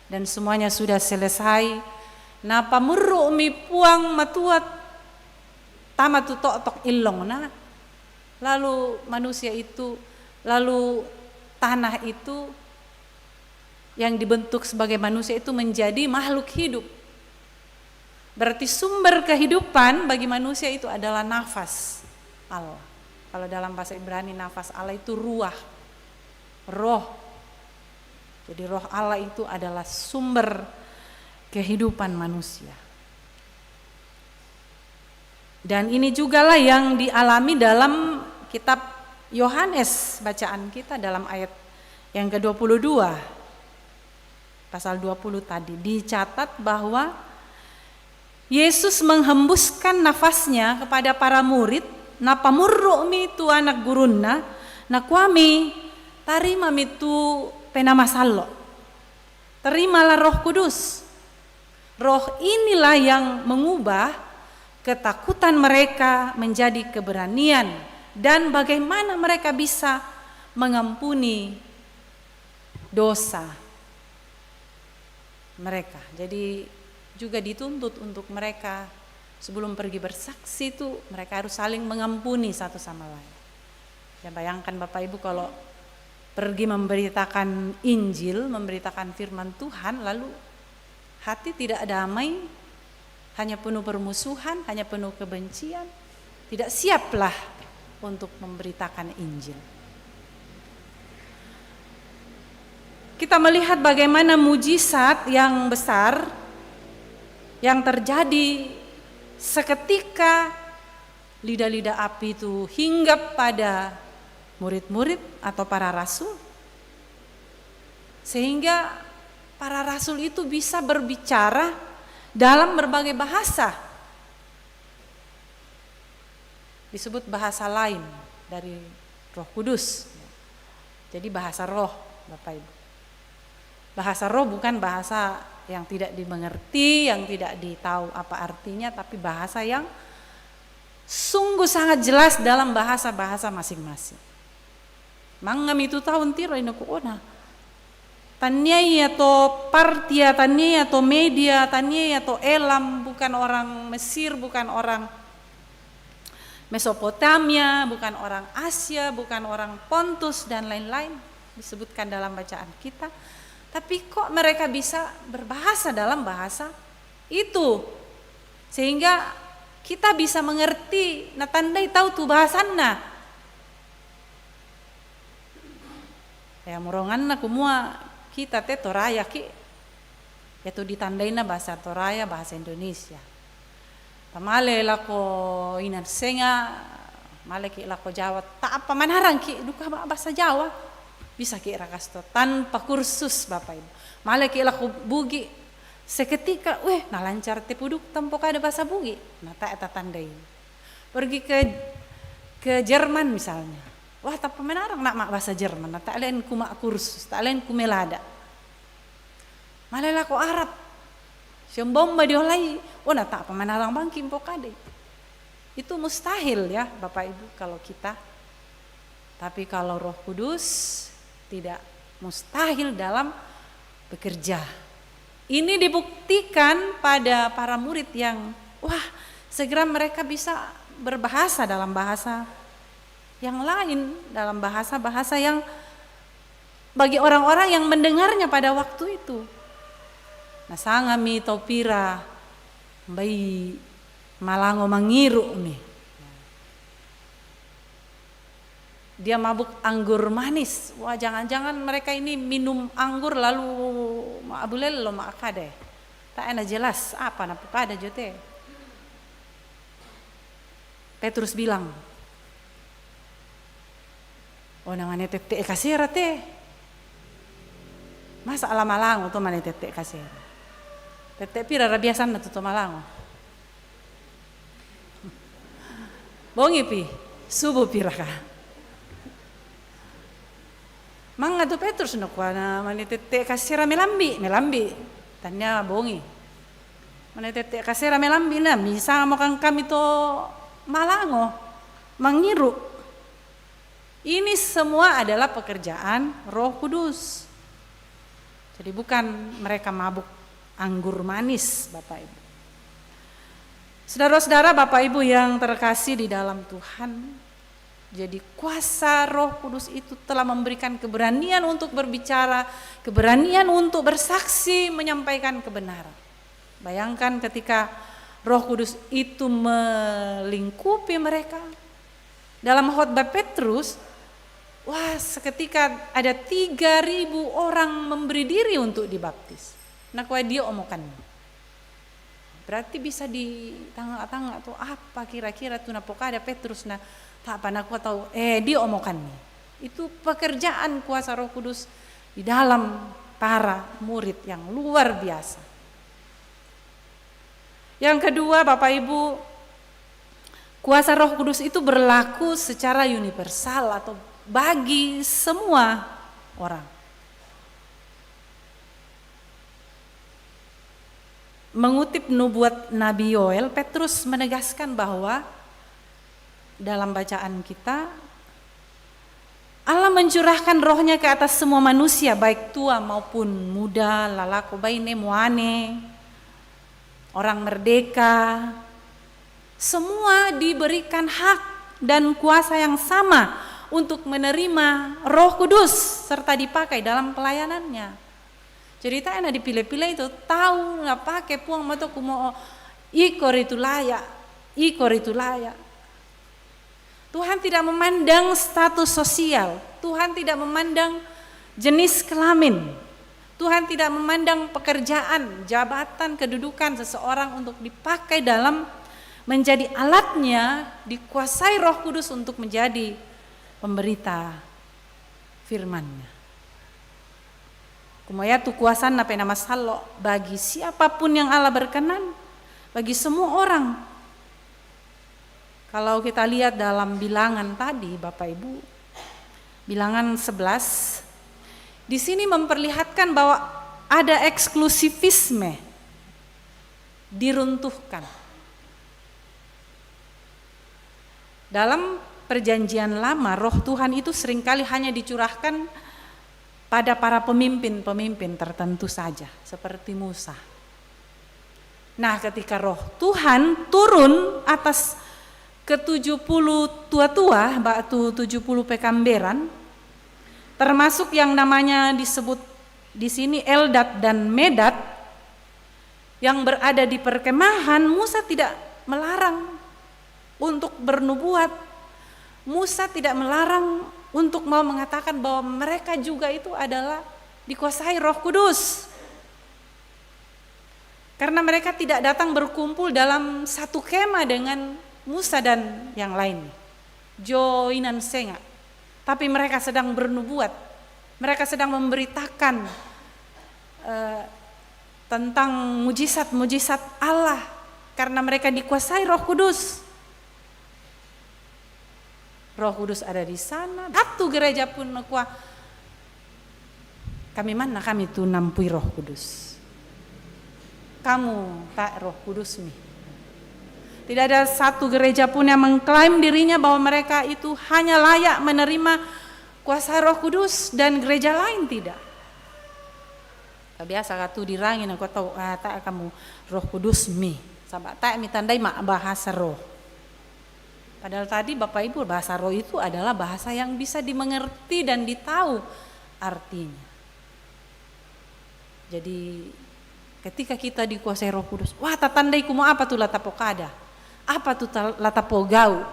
dan semuanya sudah selesai, na pamurru' mi Puang Matua tama tu to'tok illongna, lalu manusia itu, lalu tanah itu yang dibentuk sebagai manusia itu menjadi makhluk hidup. Berarti sumber kehidupan bagi manusia itu adalah nafas Allah. Kalau dalam bahasa Ibrani, nafas Allah itu ruah, roh. Jadi, roh Allah itu adalah sumber kehidupan manusia. Dan ini jugalah yang dialami dalam kitab Yohanes, bacaan kita dalam ayat yang kedua puluh dua, pasal dua puluh tadi, dicatat bahwa Yesus menghembuskan nafasnya kepada para murid, na pamurru' mi tu anak gurunna, nakua mi, "Tarima mi tu Penaa Masallo'." Terimalah Roh Kudus. Roh inilah yang mengubah ketakutan mereka menjadi keberanian, dan bagaimana mereka bisa mengampuni dosa mereka. Jadi, juga dituntut untuk mereka sebelum pergi bersaksi itu, mereka harus saling mengampuni satu sama lain. Ya, bayangkan Bapak Ibu, kalau pergi memberitakan Injil, memberitakan firman Tuhan, lalu hati tidak damai, hanya penuh permusuhan, hanya penuh kebencian, tidak siaplah untuk memberitakan Injil. Kita melihat bagaimana mujizat yang besar yang terjadi seketika, lidah-lidah api itu hinggap pada murid-murid atau para rasul, sehingga para rasul itu bisa berbicara dalam berbagai bahasa. Disebut bahasa lain dari Roh Kudus. Jadi, bahasa roh, Bapak Ibu. Bahasa roh bukan bahasa yang tidak dimengerti, yang tidak ditahu apa artinya, tapi bahasa yang sungguh sangat jelas dalam bahasa-bahasa masing-masing. Mangngami tu tau ntiroi, naku, "Oh, na, tania ia to Partia, tania ia to Media, tania ia to Elam, bukan orang Mesir, bukan orang Mesopotamia, bukan orang Asia, bukan orang Pontus, dan lain-lain," disebutkan dalam bacaan kita. Tapi kok mereka bisa berbahasa dalam bahasa itu, sehingga kita bisa mengerti, natandai tau tu bahasanna. Ya, moronganna kumua kita te Toraya ki, ya tu ditandaina bahasa Toraya, bahasa Indonesia. Tamale lako Inang Senga, male ki lako Jawa, ta'pa manarang ki duka ba-, bahasa Jawa. Bisa ki raka sto tanpa kursus, Bapak Ibu. Male ki lako Bugi, seketika, weh, nalancar te pudukta mpokada bahasa Bugi. Na, ta-, tatandai. Pergi ke, ke Jerman misalnya. Wah, ta'pa manarang na ma bahasa Jerman, na ta'len ku ma kursus, ta'len ku melada. Male lako Arab, siomba-omba diolai, oh, na ta'pa manarang bang ki mpokada. Itu mustahil ya, Bapak Ibu, kalau kita. Tapi kalau Roh Kudus, tidak mustahil dalam bekerja. Ini dibuktikan pada para murid yang, wah, segera mereka bisa berbahasa dalam bahasa yang lain, dalam bahasa-bahasa yang bagi orang-orang yang mendengarnya pada waktu itu. Nasanga mi tau pira mbai malango mangiru mi. Dia mabuk anggur manis. Wah, jangan-jangan mereka ini minum anggur lalu ma abulello ma akade. Tak enak jelas apa na pukada jote. Petrus bilang, "Oh, na mane tette kasera te. Masa ala malango to mane tette kasera? Tette pira ra biasanna tu to malango?" Bongi pi, subuh pira ka? Manga tu Petrus nakua, "Na mane tette kasera melambi, melambi." Tania bongi. "Mane tette kasera melambi na, misa mo kan kami to malango, mangiru." Ini semua adalah pekerjaan Roh Kudus. Jadi bukan mereka mabuk anggur manis, Bapak Ibu. Saudara-saudara, Bapak Ibu yang terkasih di dalam Tuhan, jadi kuasa Roh Kudus itu telah memberikan keberanian untuk berbicara, keberanian untuk bersaksi, menyampaikan kebenaran. Bayangkan ketika Roh Kudus itu melingkupi mereka. Dalam khotbah Petrus, wah, seketika ada tiga ribu orang memberi diri untuk dibaptis. Nakua dia omokan. Berarti bisa di tanga-tanga tu apa kira-kira tu napokada Petrus na tak apa nakua tau, eh, dia omokan ni. Itu pekerjaan kuasa Roh Kudus di dalam para murid yang luar biasa. Yang kedua, Bapak Ibu, kuasa Roh Kudus itu berlaku secara universal atau bagi semua orang. Mengutip nubuat Nabi Yoel, Petrus menegaskan bahwa dalam bacaan kita, Allah mencurahkan Roh-Nya ke atas semua manusia, baik tua maupun muda, lalako baine muane, orang merdeka. Semua diberikan hak dan kuasa yang sama untuk menerima Roh Kudus serta dipakai dalam pelayanannya. Jadi tak enak dipilih-pilih itu, tahu na pake Puang mato kumo, "Oh, iko ritu layak, iko ritu layak." Tuhan tidak memandang status sosial, Tuhan tidak memandang jenis kelamin, Tuhan tidak memandang pekerjaan, jabatan, kedudukan seseorang untuk dipakai dalam menjadi alatnya, dikuasai Roh Kudus untuk menjadi pemberita firman-Nya. Kumoya tu kuasanna pe na masallo bagi siapapun yang Allah berkenan, bagi semua orang. Kalau kita lihat dalam Bilangan tadi, Bapak Ibu, Bilangan sebelas, di sini memperlihatkan bahwa ada eksklusivisme diruntuhkan. Dalam Perjanjian Lama, Roh Tuhan itu seringkali hanya dicurahkan pada para pemimpin-pemimpin tertentu saja, seperti Musa. Nah, ketika Roh Tuhan turun atas ketujuh puluh tua-tua, batu tujuh puluh pekamberan, termasuk yang namanya disebut di sini Eldad dan Medad, yang berada di perkemahan, Musa tidak melarang untuk bernubuat. Musa tidak melarang untuk mau mengatakan bahwa mereka juga itu adalah dikuasai Roh Kudus. Karena mereka tidak datang berkumpul dalam satu kemah dengan Musa dan yang lain. Jo inan senga. Tapi mereka sedang bernubuat. Mereka sedang memberitakan, eh, tentang mujizat-mujizat Allah karena mereka dikuasai Roh Kudus. Roh Kudus ada di sana. Satu gereja pun nakua, "Kami mana kami tu nampui Roh Kudus? Kamu tak Roh Kudus mi." Tidak ada satu gereja pun yang mengklaim dirinya bahwa mereka itu hanya layak menerima kuasa Roh Kudus dan gereja lain tidak. Biasa ka tu dirangi na kau tahu, ah, tak kamu Roh Kudus mi. Sabab tak mi tandai ma bahasa roh. Padahal tadi Bapak Ibu, bahasa roh itu adalah bahasa yang bisa dimengerti dan ditahu artinya. Jadi Ketika kita dikuasai Roh Kudus, wah, tatandai kumo apa tu la tapokada, apa tu la tapogau,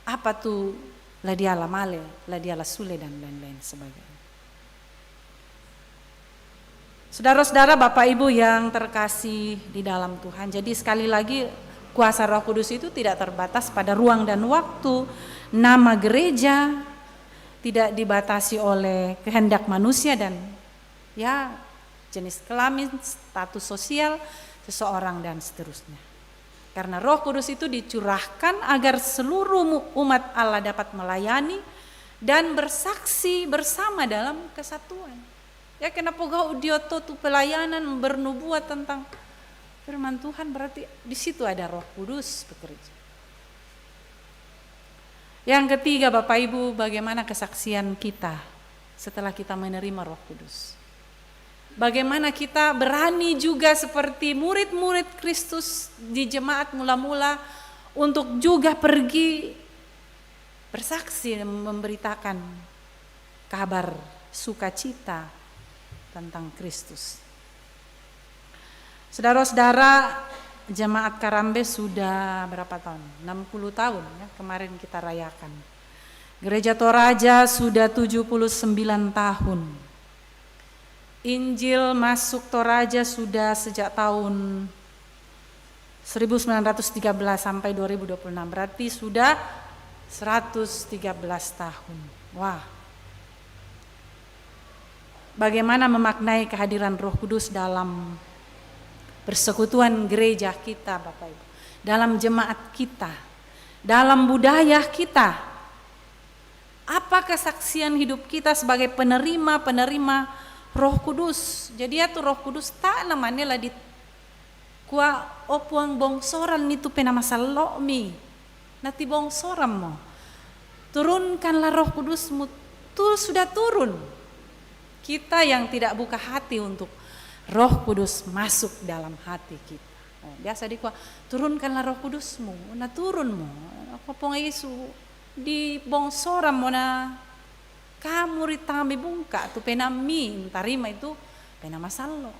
apa tu la dia la male, la dia la sule, dan lain-lain sebagainya. Saudara-saudara, Bapak Ibu yang terkasih di dalam Tuhan, jadi sekali lagi, kuasa Roh Kudus itu tidak terbatas pada ruang dan waktu. Nama gereja tidak dibatasi oleh kehendak manusia dan, ya, jenis kelamin, status sosial seseorang, dan seterusnya. Karena Roh Kudus itu dicurahkan agar seluruh umat Allah dapat melayani dan bersaksi bersama dalam kesatuan. Ya, kenapa gak dia tu pelayanan, bernubuat tentang firman Tuhan, berarti di situ ada Roh Kudus bekerja. Yang ketiga, Bapak Ibu, bagaimana kesaksian kita setelah kita menerima Roh Kudus? Bagaimana kita berani juga seperti murid-murid Kristus di jemaat mula-mula untuk juga pergi bersaksi dan memberitakan kabar sukacita tentang Kristus. Saudara-saudara, jemaat Karambe sudah berapa tahun? Enam puluh tahun, ya, kemarin kita rayakan. Gereja Toraja sudah tujuh puluh sembilan tahun. Injil masuk Toraja sudah sejak tahun seribu sembilan ratus tiga belas sampai dua ribu dua puluh enam, berarti sudah seratus tiga belas tahun. Wah. Bagaimana memaknai kehadiran Roh Kudus dalam persekutuan gereja kita, Bapak Ibu, dalam jemaat kita, dalam budaya kita? Apa kesaksian hidup kita sebagai penerima-penerima Roh Kudus? Jadi, ya, tu Roh Kudus tak namanya lah di kua, "Oh, Puang, bongsoran ni tu pe na masallo' mi." Na ti bongsoran mo. Turunkanlah Roh Kudus-Mu. Tu sudah turun. Kita yang tidak buka hati untuk Roh Kudus masuk dalam hati kita. Oh, biasa di kua, "Turunkanlah Roh Kudus-Mu." Na turun mo. Apa Puang Yesus di bongsoran mo na kamu ri tami bungka tu pe na mi tarima itu pe na masallo'.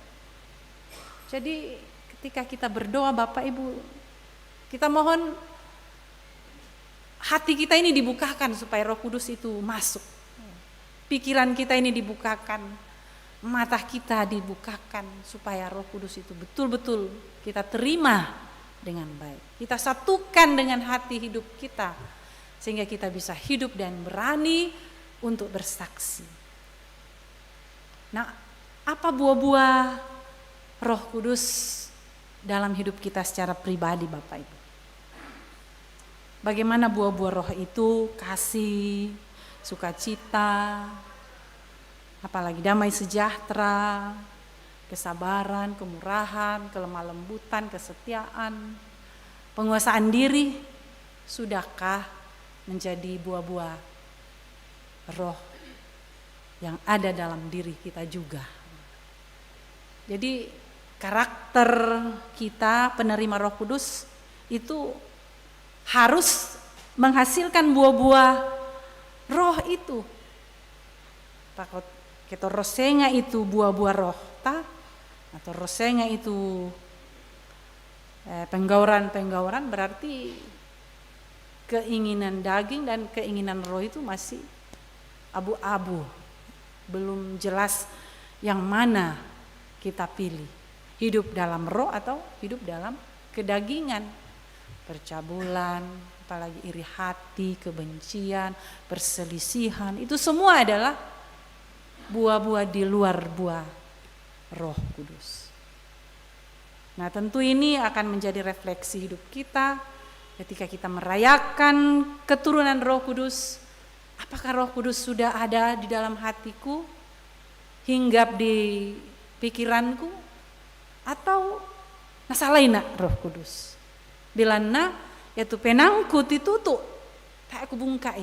Jadi, ketika kita berdoa, Bapak Ibu, kita mohon hati kita ini dibukakan supaya Roh Kudus itu masuk. Pikiran kita ini dibukakan, mata kita dibukakan supaya Roh Kudus itu betul-betul kita terima dengan baik. Kita satukan dengan hati hidup kita sehingga kita bisa hidup dan berani untuk bersaksi. Nah, apa buah-buah Roh Kudus dalam hidup kita secara pribadi, Bapak Ibu? Bagaimana buah-buah Roh itu? Kasih, sukacita, apalagi damai sejahtera, kesabaran, kemurahan, kelemah lembutan, kesetiaan, penguasaan diri. Sudahkah menjadi buah-buah Roh yang ada dalam diri kita juga? Jadi, karakter kita penerima Roh Kudus itu harus menghasilkan buah-buah Roh itu. Takut kita rosenga itu buah-buah Roh, ta? Atau rosenga itu, eh, penggauran-penggauran, berarti keinginan daging dan keinginan Roh itu masih abu-abu, belum jelas yang mana kita pilih, hidup dalam Roh atau hidup dalam kedagingan, percabulan, apalagi iri hati, kebencian, perselisihan, itu semua adalah buah-buah di luar buah Roh Kudus. Nah, tentu ini akan menjadi refleksi hidup kita ketika kita merayakan keturunan Roh Kudus. Apakah Roh Kudus sudah ada di dalam hatiku, hinggap di pikiranku, atau na salai na Roh Kudus? Bilanna, ya tu penangku ti tutu, tak ku bungkai.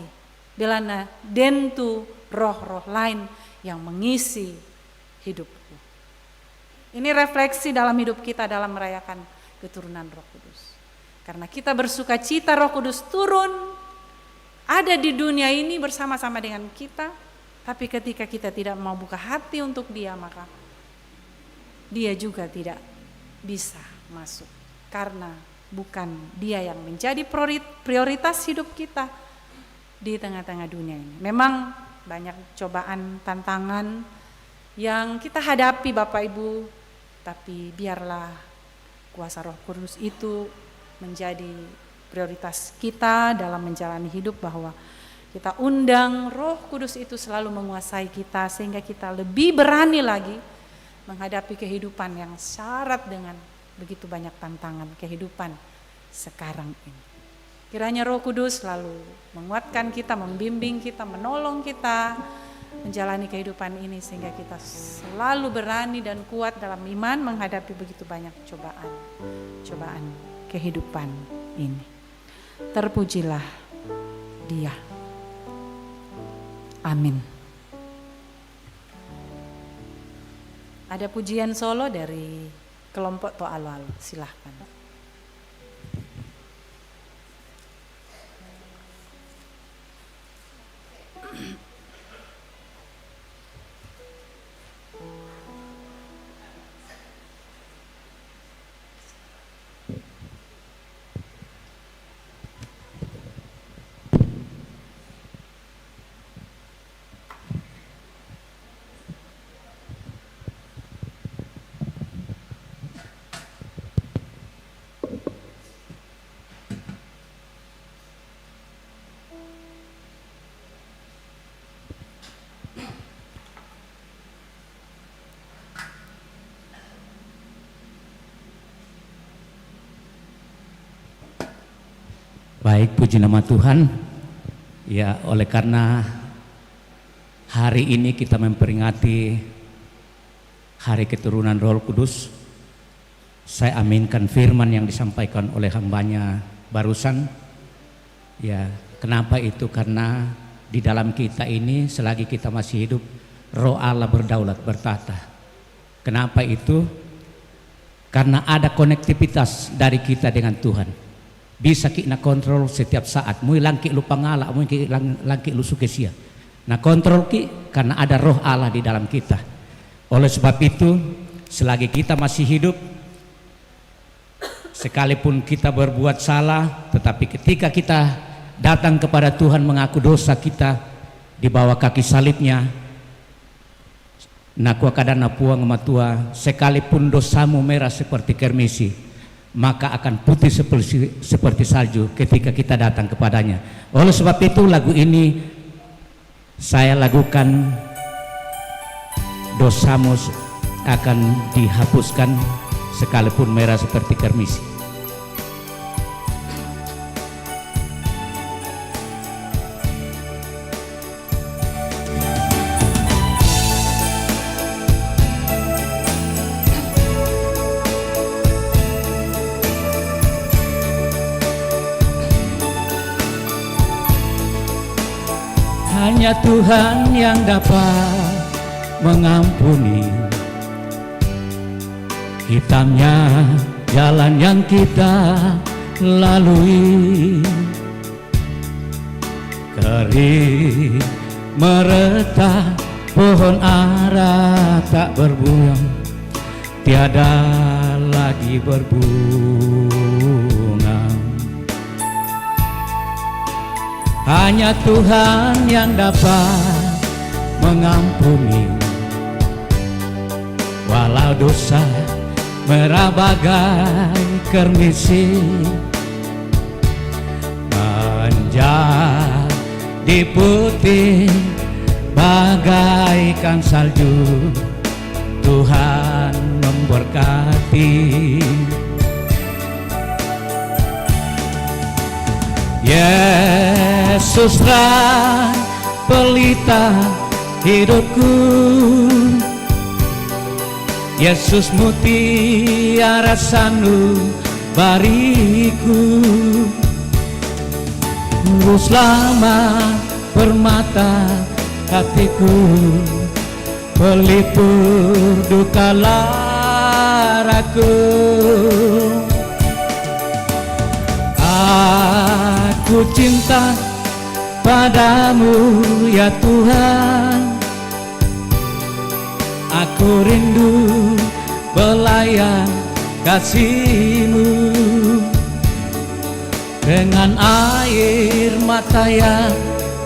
Bilanna, den tu roh-roh lain yang mengisi hidupku. Ini refleksi dalam hidup kita dalam merayakan keturunan Roh Kudus. Karena kita bersuka cita Roh Kudus turun, ada di dunia ini bersama-sama dengan kita, tapi ketika kita tidak mau buka hati untuk Dia, maka dia juga tidak bisa masuk karena bukan dia yang menjadi priorit-, prioritas hidup kita di tengah-tengah dunia ini. Memang banyak cobaan, tantangan yang kita hadapi, Bapak Ibu, tapi biarlah kuasa Roh Kudus itu menjadi prioritas kita dalam menjalani hidup, bahwa kita undang Roh Kudus itu selalu menguasai kita sehingga kita lebih berani lagi menghadapi kehidupan yang syarat dengan begitu banyak tantangan kehidupan sekarang ini. Kiranya Roh Kudus selalu menguatkan kita, membimbing kita, menolong kita menjalani kehidupan ini sehingga kita selalu berani dan kuat dalam iman menghadapi begitu banyak cobaan, cobaan kehidupan ini. Terpujilah Dia. Amin. Ada pujian solo dari kelompok To Alo-alo, silahkan. Baik, puji nama Tuhan. Ya, oleh karena hari ini kita memperingati Hari Keturunan Roh Kudus, saya aminkan firman yang disampaikan oleh hambanya barusan. Ya, kenapa itu? Karena di dalam kita ini, selagi kita masih hidup, Roh Allah berdaulat, bertata. Kenapa itu? Karena ada konektivitas dari kita dengan Tuhan. Bisa ki na kontrol setiap saat. Mui langki lu pangala, mui ki lang-, langki lu sukesia. Na kontrol ki karena ada Roh Allah di dalam kita. Oleh sebab itu, selagi kita masih hidup, sekalipun kita berbuat salah, tetapi ketika kita datang kepada Tuhan, mengaku dosa kita di bawah kaki salibnya, na kuakadana Puang Matua, sekalipun dosamu merah seperti kermisi, maka akan putih seperti, seperti salju ketika kita datang kepada-Nya. Oleh sebab itu, lagu ini saya lakukan, dosamu akan dihapuskan sekalipun merah seperti kermisi. Hanya Tuhan yang dapat mengampuni. Hitamnya jalan yang kita lalui. Kering meretak pohon ara tak berbuah, tiada lagi berbunga. Hanya Tuhan yang dapat mengampuni. Walau dosa merah bagai kermisi, menjadi putih bagaikan salju, Tuhan memberkati. Yesuslah pelita hidupku. Yesus mutiara sanubariku. Luruslah permata hatiku, pelipur duka laraku. Aku cinta padamu, ya Tuhan. Aku rindu Belayan kasih-Mu. Dengan air mata yang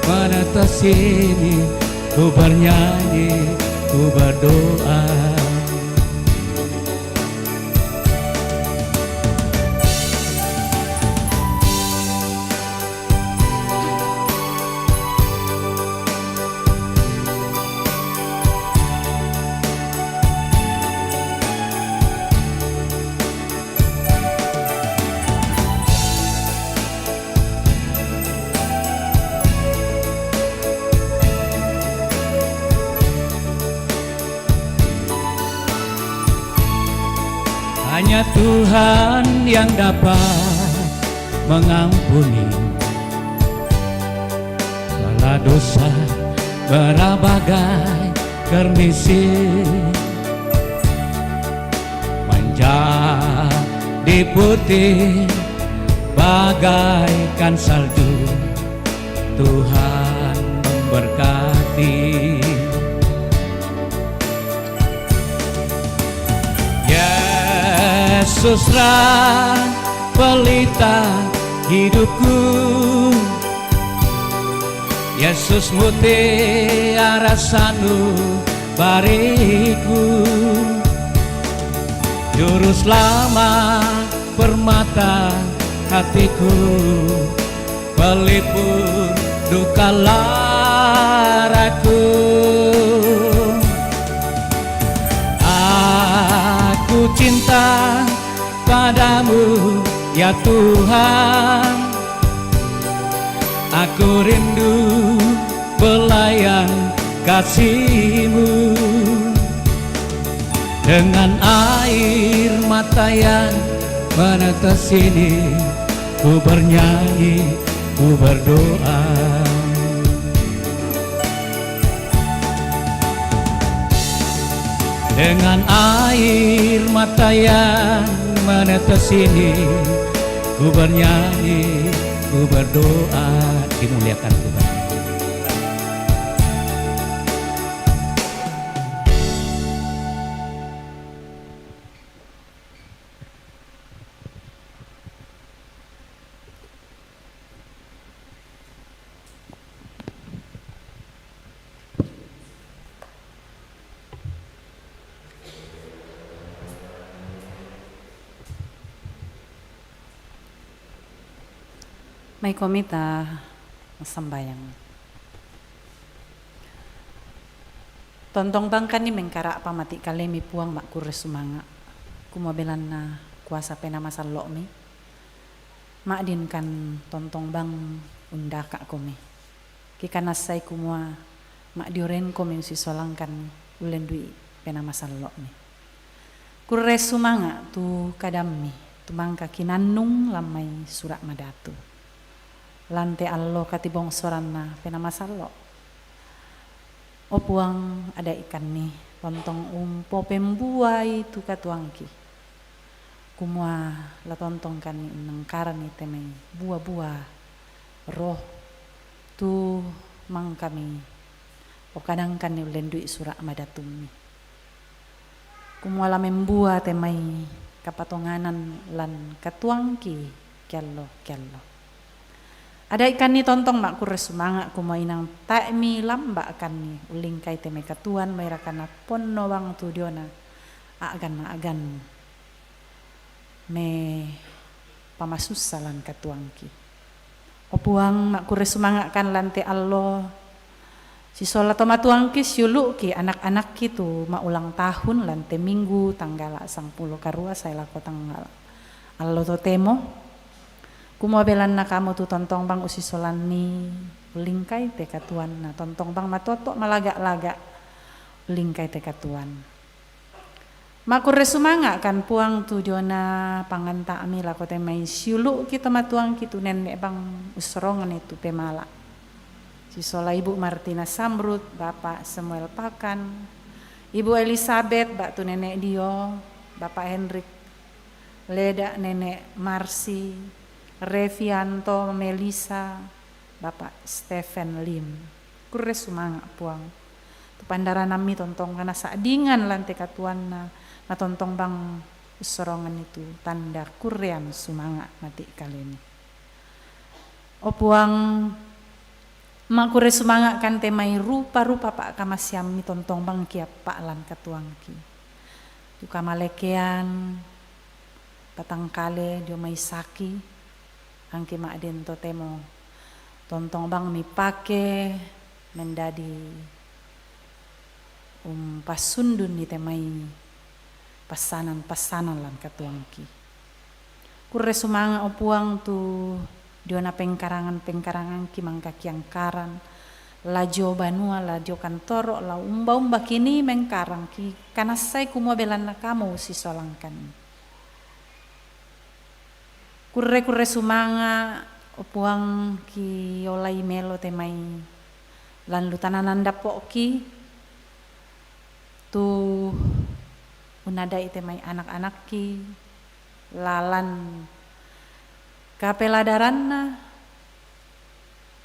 menetes ini, ku bernyanyi, ku berdoa. Hanya Tuhan yang dapat mengampuni segala dosa, berbagai kermisi, menjadi putih bagaikan salju. Tuhan memberkati. Yesuslah pelita hidupku. Yesus mutiara sanubariku. Juru selamat permata hatiku, pelipur duka laraku. Aku cinta padamu, ya Tuhan. Aku rindu belayan kasih-Mu. Dengan air mata yang menetes ini, ku bernyanyi, ku berdoa. Dengan air mata yang menetes ini, ku bernyanyi, ku berdoa. Dimuliakan Tuhan. Mai ko mita masambayang. Tontong bang kami mengkara' pamati' kale mi Puang, ma'kurre sumanga'. Kumua belanna kuasa Penaa Masallo' mi, ma'din kan tontong bang undaka' ko mi. Kikanassai kumua ma'dioreng ko mi usisolangkan ullendu'i Penaa Masallo' mi. Kurre sumanga' tu kadammi, tu mangka kinannung lan mai Sura' Madatu. Lan te allo katibongsoranna Penaa Masallo'. O Puang, ada'ikanni tontong umpopembuai tu katuoangki. Kumua la tontongkanni unnengkaranni te mai bua-bua roh tu mangkami pokadangkanni ullendu'i Sura' Madatummi. Kumua la membua te mai kapatonganan lan katuoangki keallo-keallo. Ada'ikanni tontong ma'kurre sumanga' kumua inang tae' milamba'kanni ullingkai te mai katuoan mai rakana ponno bang tu diona a'gan-a'gan me pamasussa lan katuoangki. O Puang, ma'kurre sumanga'kan lan te allo, sisola tomatuoangki siulu'ki anak-anakki tu ma'ulang tahun lan te Minggu tanggala' sangpulo karua sae lako tanggala' allo totemo. Kumua belanna kamu tu tontong bang usisolanni ullingkai te katuoanna, tontong bang matoto' malaga'-laga' ullingkai te katuoan. Ma'kurre sumanga'kan Puang tu diona panganta'mi lako te mai siulu'ki tomatuoangki tu nenne' bang ussoronganni tu pemala'. Sisola Ibu Martina Samrut, Bapa Samuel Pakan, Ibu Elizabeth, Batu Nene' Dio, Bapa Henrik Leda, Nene' Marsi, Revianto, Melisa, Bapa Stephen Lim. Kurre sumanga' Puang. Tu pandaranammi tontong kana sa'dingan lan te katuoanna, Natontong bang ussorongan itu tanda kurrean sumanga' mati' kalemi. O Puang, makurre sumanga' kan te mai rupa-rupa pa'kamasiammi tontong bang kiappa' lan katuoangki. Tu kamalekean, patangkale dio mai saki, angki ma'din totemo tontong bang mipake mendadi umpassundunni te mai passanan-passanan lan katuoangki. Kurre sumanga' o Puang tu diona pengkarangan-pengkarangangki mangka kiangkaran, la dio banua, la dio kantoro, la umba-umbaki ni mengkarangki, kanassai kumua belanna kamu sisolangkanni. Kurre-kurre sumanga', o Puang, kiolai melo te mai lan lu tananan dappo'ki, tu unada'i te mai anak-anakki, lalan kapeladaranna,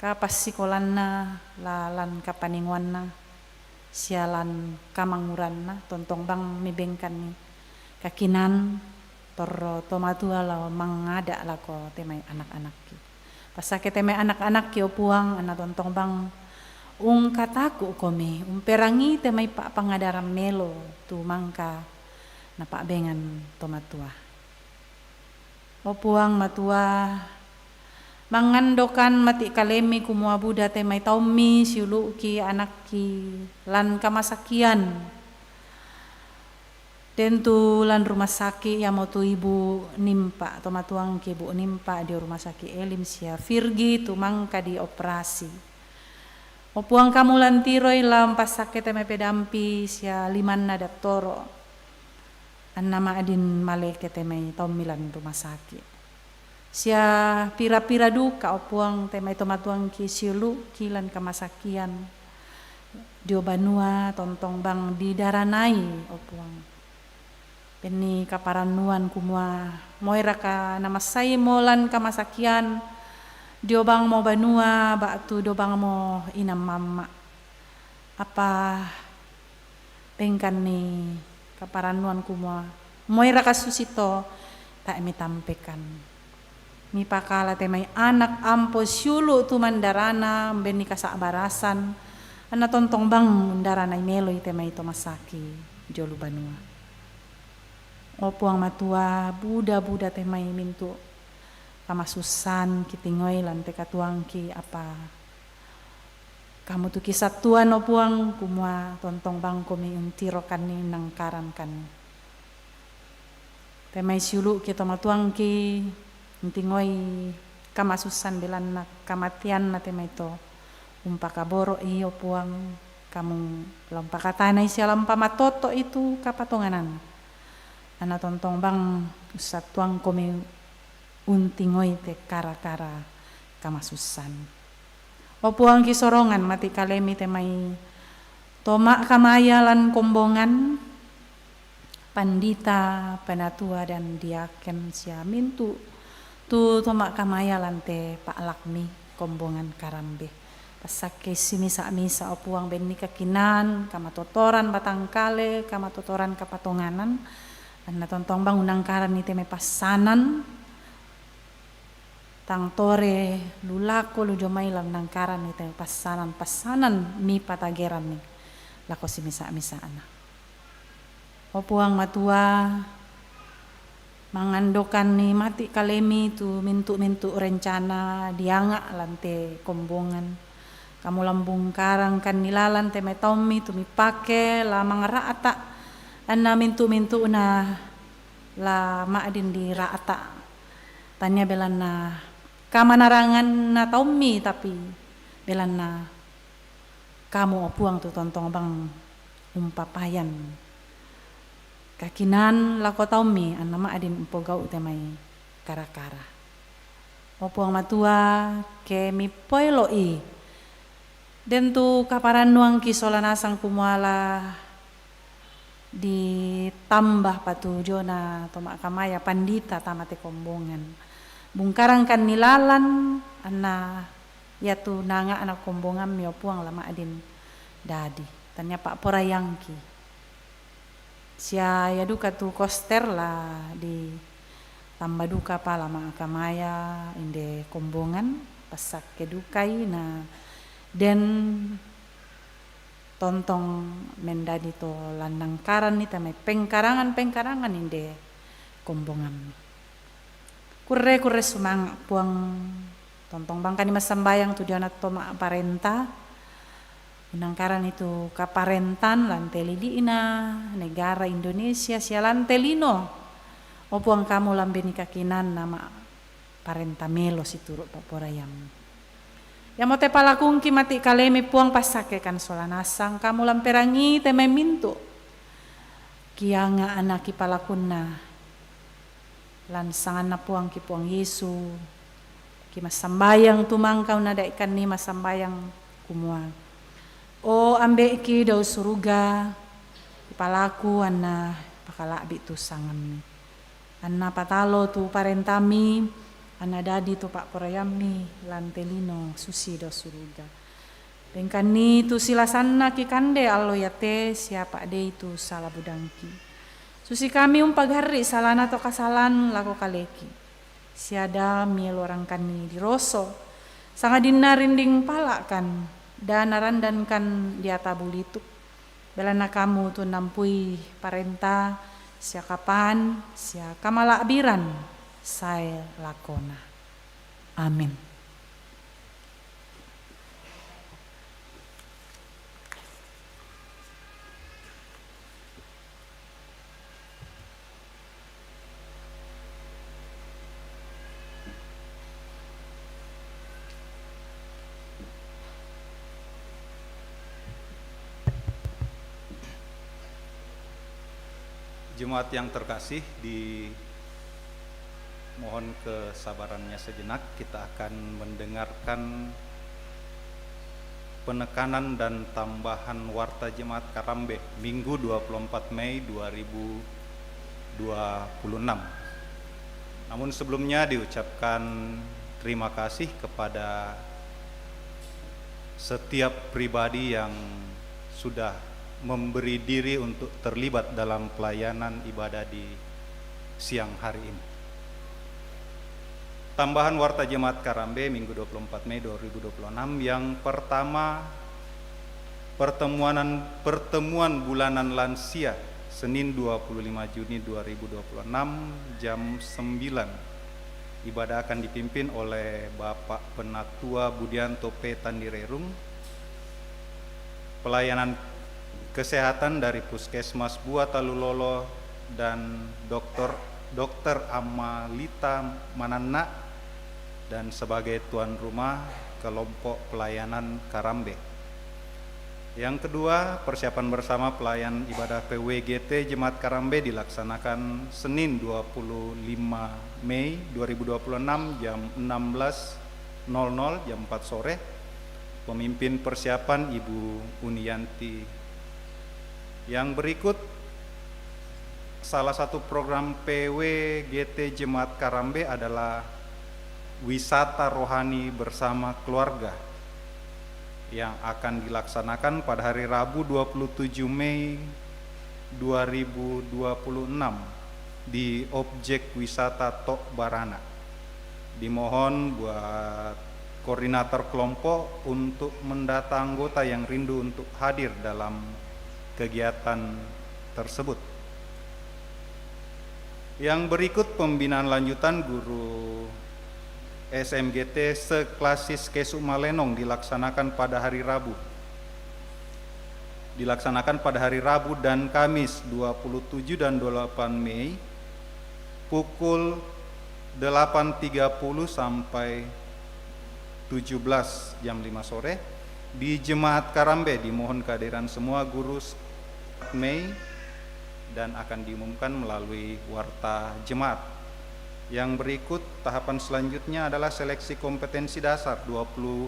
kapassikolanna, lalan kapaningoanna, sia lan kamanguranna, tontong bang mibengkanni kakinaan torro tomatua lao mangada' lako te mai anak-anakki. Passake te mai anak-anakki, o Puang, anna tontong bang ungkataku'komi, umperangii te mai pa'pangadaran melo tu mangka napa'bengan tomatua. O Puang Matua, mangandokan mati' kalemi kumua buda te mai taummi siulu'ki anakki lan kamasakian. Den tu lan rumah saki, iamotu Ibu Nimpa, tomatuangki Ibu Nimpa dio rumah saki Elim sia Virgi tu mangka dioperasi. O Puang, kamu lantiroi la umpassake te mai pedampi sia limanna dattoro, anna ma'din maleke te mai taummi lan rumah saki. Sia pira-pira duka, o Puang, te mai tomatuangki siulu'ki lan kamasakian, dio banua tontong bang didaranai, o Puang. Benni kaparannuan kumua, moiraka namassaimo lan kamasakian dio bangmo banua ba'tu dio bangmo inang mamma'. Apa bengkanni kaparannuan kumua, moiraka susito, tae' mitampekan. Mipakala te mai anak ampo siulu' tu mandarana, umbenni kasa'barasan, anna tontong bang undaranai meloi te mai tomasaki jolo banua. O Puang Matua, buda-buda te mai mintu' kamasussan kitingoi lan te katuoangki, apa Kamu tu kisattuan, o Puang, kumua tontong bang Komi untirokanni, nangkarankanni. Te mai siulu'ki tomatuangki, untingoi kamasussan belanna kamateanna te mai to umpakaboro'i, o Puang, Kamu la umpakatanai sia la umpamatoto'i tu kapatonganan. Anna tontong bang ussattuangkomi untingoi te kara-kara kamasussan. O Puang, kisorongan mati' kalemi te mai to ma'kamaya lan kombongan, pandita, penatua, dan diaken sia mintu' tu to ma'kamaya lan te pa'lakmi kombongan Karambe. Passakkei simisa-misa, o Puang, benni kakinaan, kamatotoran batangkale, kamatotoran kapatonganan, anna tontong bang unangkaranni te mai passanan, tang tore lu lako lu dio mai la unangkaranni te mai passanan-passanan mipatageranni lako simisa-misana. O Puang Matua, mangandokanni mati' kalemi tu mintu'-mintu' rencana dianga' lan te kombongan. Kamu la umbungkarangkanni lalan te mai taummi tu mipake la mangra'ta', anna mintu'-mintu'na la ma'din dira'ta'. Tania belanna kamanaranganna taummi, tapi belanna Kamu, o Puang, tu tontong bang umpapayan kakinaan lako taummi, anna ma'din umpogau' te mai kara-kara. O Puang Matua, ke mipoelo'i, den tu kaparannuangki sola nasang kumua la ditambah patujuanna to ma'kamaya pandita tama te kombongan. Bungkarangkanni lalan, anna iatu nanga'na kombongammi, o Puang, la ma'din dadi. Tania pa'poraiangki. Sia ia duka tu koster la ditamba duka pala ma akamaya inde kombongan, passakke dukai na den tontong mendadi to lannangkaran ni tama pengkarangan-pengkarangan inde kombongan. Kurre-kurre sumanga' Puang, tontong bangkani massambayang tu diona to ma parenta, unangkarani tu kaparentan lan te lili'na negara Indonesia sia lan te lino. O Puang, kamu lambeni kakinanna ma parenta melo situru' pa'poraiammi. Iamote palakungki mati' kalemi Puang, passakkekan sola nasang, kamu lamperangii te mai mintu' kianga'na kipalakunna. Lan sanganna Puangki Puang Yesu, kimassambayang tumangkau nadaikanni massambayang kumua, O Ambe'ki dao suruga, kipalaku anna pakala'bi' tu sangammi. Anna patalo tu parentami, anna dadi tu pa'poraiammi lan te lino susi dao suruga. Pengkanni tu silasanna kikande allo iate sia pa'dei tu sala budangki. Susi kami umpagarri' salana to kasalan lako kaleki. Sia da mielo rangkanni diroso, sangadinna rinding pala'kan, da narandankan diata bulituk. Belanna kamu tu nampui parenta, sia kapaan, sia kamala'biran sae lakona. Amin. Jemaat yang terkasih, di mohon kesabarannya sejenak, kita akan mendengarkan penekanan dan tambahan Warta Jemaat Karambe, Minggu dua puluh empat Mei dua ribu dua puluh enam. Namun sebelumnya diucapkan terima kasih kepada setiap pribadi yang sudah memberi diri untuk terlibat dalam pelayanan ibadah di siang hari ini. Tambahan Warta Jemaat Karambe, Minggu dua puluh empat Mei dua ribu dua puluh enam. Yang pertama, pertemuan, pertemuan bulanan lansia, Senin dua puluh lima Juni dua ribu dua puluh enam, jam sembilan. Ibadah akan dipimpin oleh Bapak Penatua Budianto P Tandirerung. Pelayanan kesehatan dari Puskesmas Bua Talulolo dan Dokter, Dokter Amalita Mananna, dan sebagai tuan rumah kelompok pelayanan Karambe. Yang kedua, persiapan bersama pelayan ibadah P W G T Jemaat Karambe dilaksanakan Senin dua puluh lima Mei dua ribu dua puluh enam, jam enam belas nol nol, jam empat sore. Pemimpin persiapan Ibu Unianti. Yang berikut, salah satu program P W G T Jemaat Karambe adalah wisata rohani bersama keluarga yang akan dilaksanakan pada hari Rabu dua puluh tujuh Mei dua ribu dua puluh enam di objek wisata Tok Barana. Dimohon buat koordinator kelompok untuk mendata anggota yang rindu untuk hadir dalam kegiatan tersebut. Yang berikut pembinaan lanjutan guru S M G T seklasis Kesu Malenong dilaksanakan pada hari Rabu. Dilaksanakan pada hari Rabu dan Kamis dua puluh tujuh dan dua puluh delapan Mei pukul delapan tiga puluh sampai tujuh belas, jam lima sore, di Jemaat Karambe. Dimohon kehadiran semua guru Mei dan akan diumumkan melalui warta jemaat. Yang berikut, tahapan selanjutnya adalah seleksi kompetensi dasar dua puluh,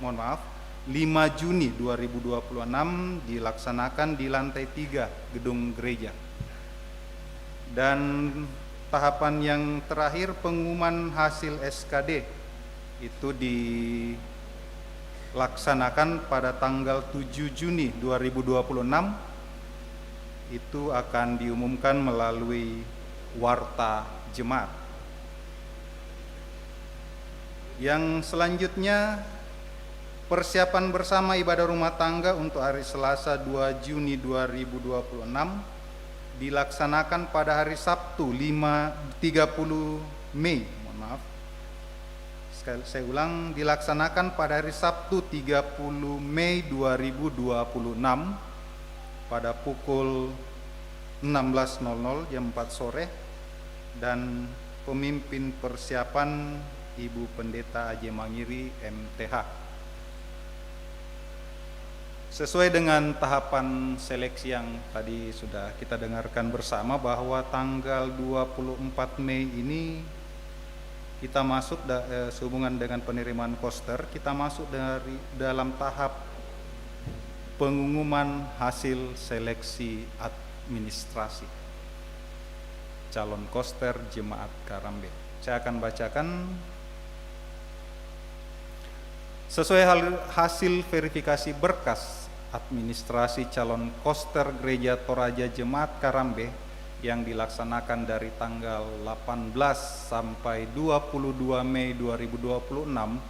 mohon maaf, lima Juni dua ribu dua puluh enam, dilaksanakan di lantai tiga gedung gereja. Dan tahapan yang terakhir, pengumuman hasil S K D, itu dilaksanakan pada tanggal tujuh Juni dua ribu dua puluh enam, itu akan diumumkan melalui warta jemaat. Yang selanjutnya, persiapan bersama ibadah rumah tangga untuk hari Selasa dua Juni dua ribu dua puluh enam dilaksanakan pada hari Sabtu lima, tiga puluh Mei, mohon maaf. Sekali, saya ulang, dilaksanakan pada hari Sabtu tiga puluh Mei dua ribu dua puluh enam pada pukul enam belas nol nol, jam empat sore, dan pemimpin persiapan Ibu Pendeta Aje Mangiri, M T H. Sesuai dengan tahapan seleksi yang tadi sudah kita dengarkan bersama, bahwa tanggal dua puluh empat Mei ini kita masuk da-, eh, sehubungan dengan penerimaan koster, kita masuk dari dalam tahap pengumuman hasil seleksi administrasi calon koster jemaat Karambe. Saya akan bacakan. Sesuai hal-, hasil verifikasi berkas administrasi calon koster Gereja Toraja Jemaat Karambe yang dilaksanakan dari tanggal delapan belas sampai dua puluh dua Mei dua ribu dua puluh enam,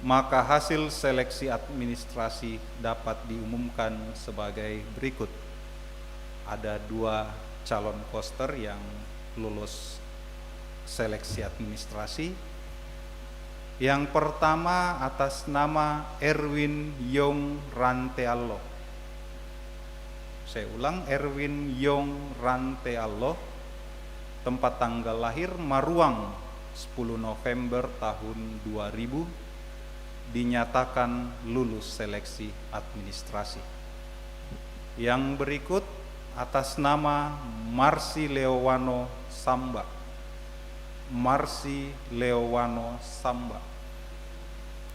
maka hasil seleksi administrasi dapat diumumkan sebagai berikut. Ada dua calon koster yang lulus seleksi administrasi. Yang pertama atas nama Erwin Yong Ranteallo. Saya ulang, Erwin Yong Ranteallo, tempat tanggal lahir Maruang, sepuluh November tahun dua ribu, dinyatakan lulus seleksi administrasi. Yang berikut atas nama Marsi Leowano Samba. Marsi Leowano Samba.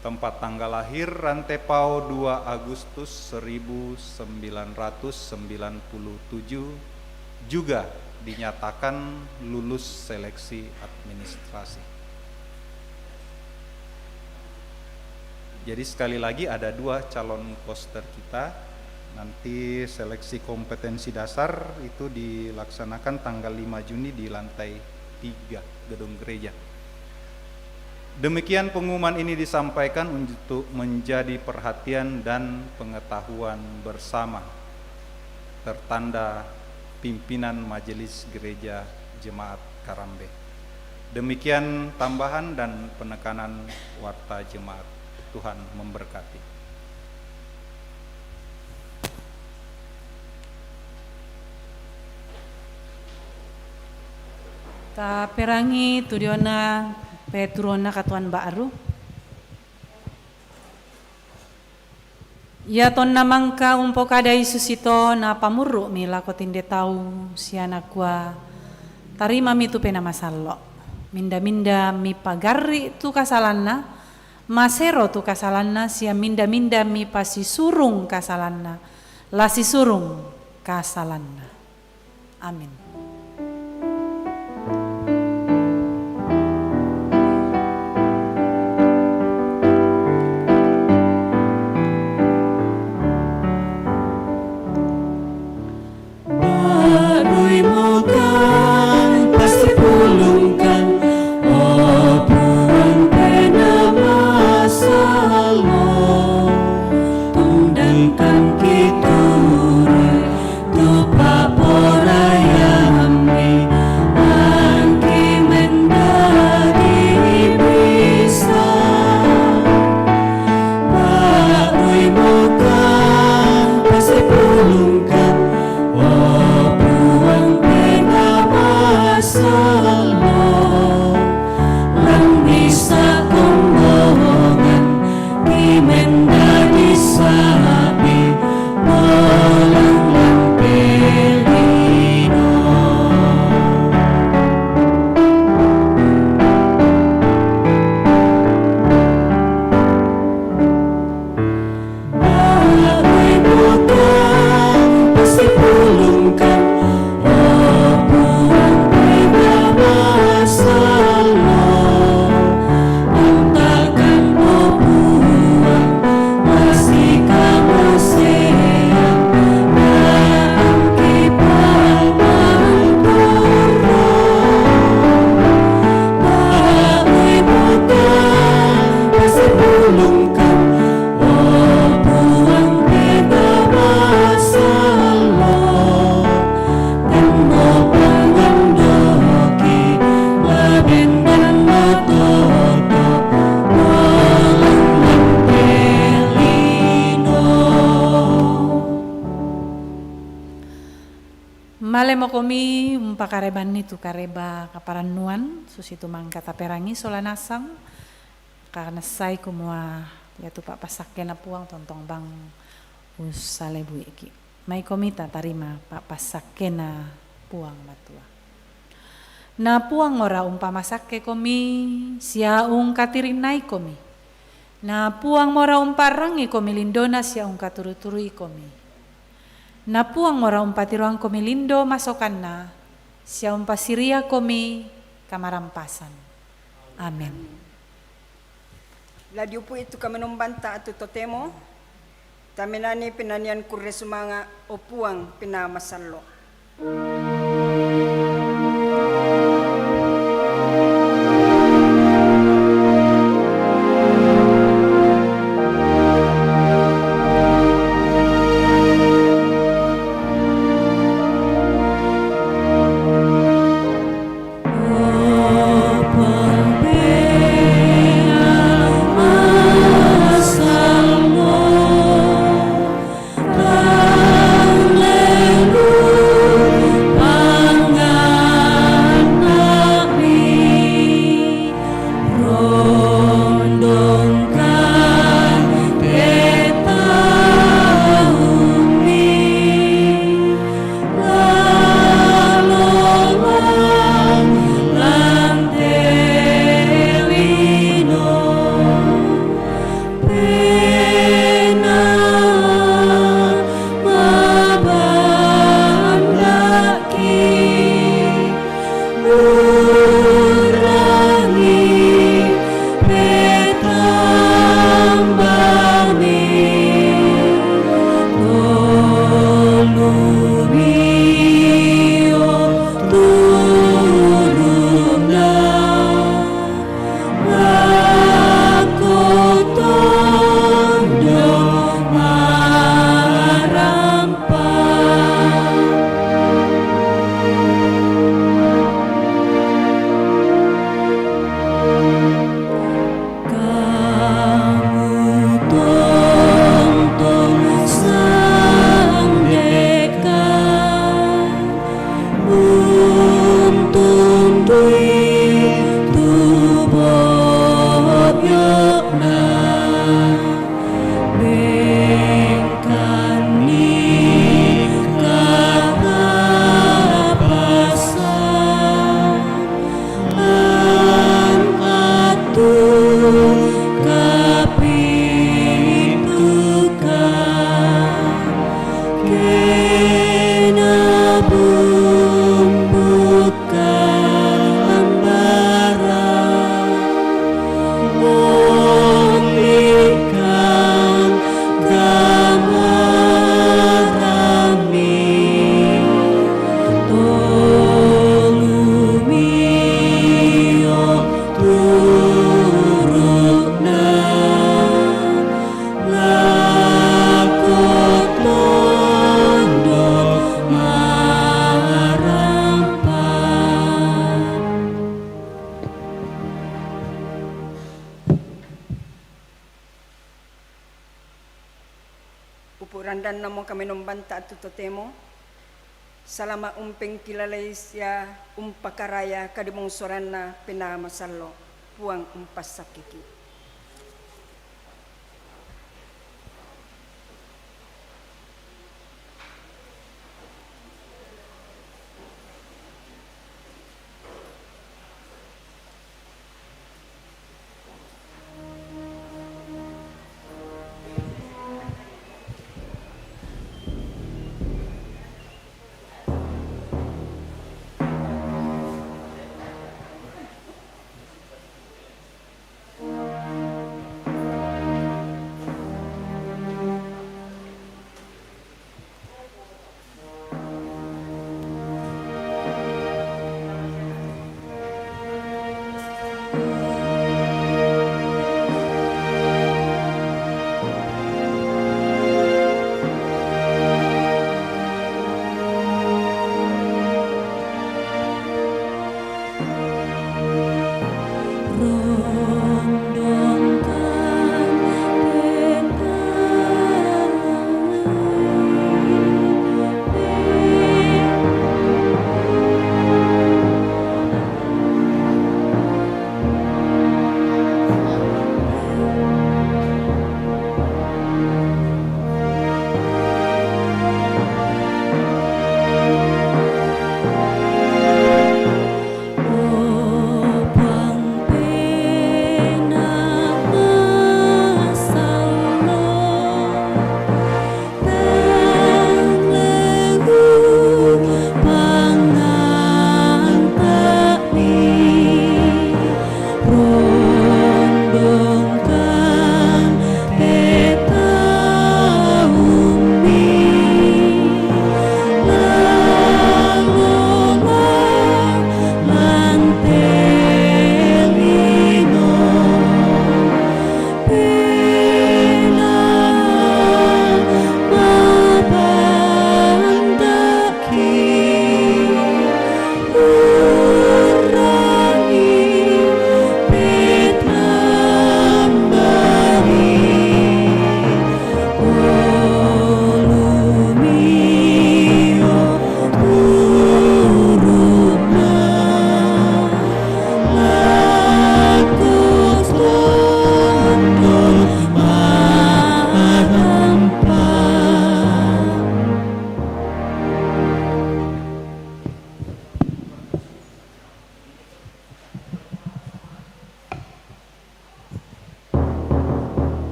Tempat tanggal lahir Rantepao, dua Agustus seribu sembilan ratus sembilan puluh tujuh, juga dinyatakan lulus seleksi administrasi. Jadi sekali lagi, ada dua calon koster kita. Nanti seleksi kompetensi dasar itu dilaksanakan tanggal lima Juni di lantai tiga gedung gereja. Demikian pengumuman ini disampaikan untuk menjadi perhatian dan pengetahuan bersama. Tertanda pimpinan Majelis Gereja Jemaat Karambe. Demikian tambahan dan penekanan warta jemaat. Tuhan memberkati. Ta perangi tu diona peturona katuan ba'ru. Ia tonna mangka umpokadai susito, napamurru'mi lako tinde tau sia nakua, "Tarimami tu Penaa Masallo'." Minda-minda mipagarri' tu kasalanna, masero tu kasalanna, sia minda-minda mipasisurung kasalanna, la sisurung kasalanna. Amin. Ba'rui mokang pasti pulungkan, o Puang Penaa Masallo', tundangkan kiture tu pa'poraian Mo komi umpakareban ni tu kareba kaparannuan, susi tu mangkata perangi sola nasang, kanasai kumua ia tu papasakkena Puang tontong bang usalebuiki. Mai komi tatarima papasakkena Puang Matua. Na Puang ora umpamasakke komi, sia ungkatirinnai komi. Na Puang mora umparangi komi lindona sia ungkaturu-turui komi. Na Puang mora umpatiroang komi lindo masokanna, sia umpasiria komi kamarampasan. Amen. La diupu itu kamenombanta atu totemo, tamenani penanian kurre sumanga, o Puang Penaa Masallo. Upu' randanna mo kamenombanta atu totemo, salama' umpengkilalai sia umpakaraya kadimongsoranna Penaa Masallo', Puang umpassakkeki'.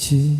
She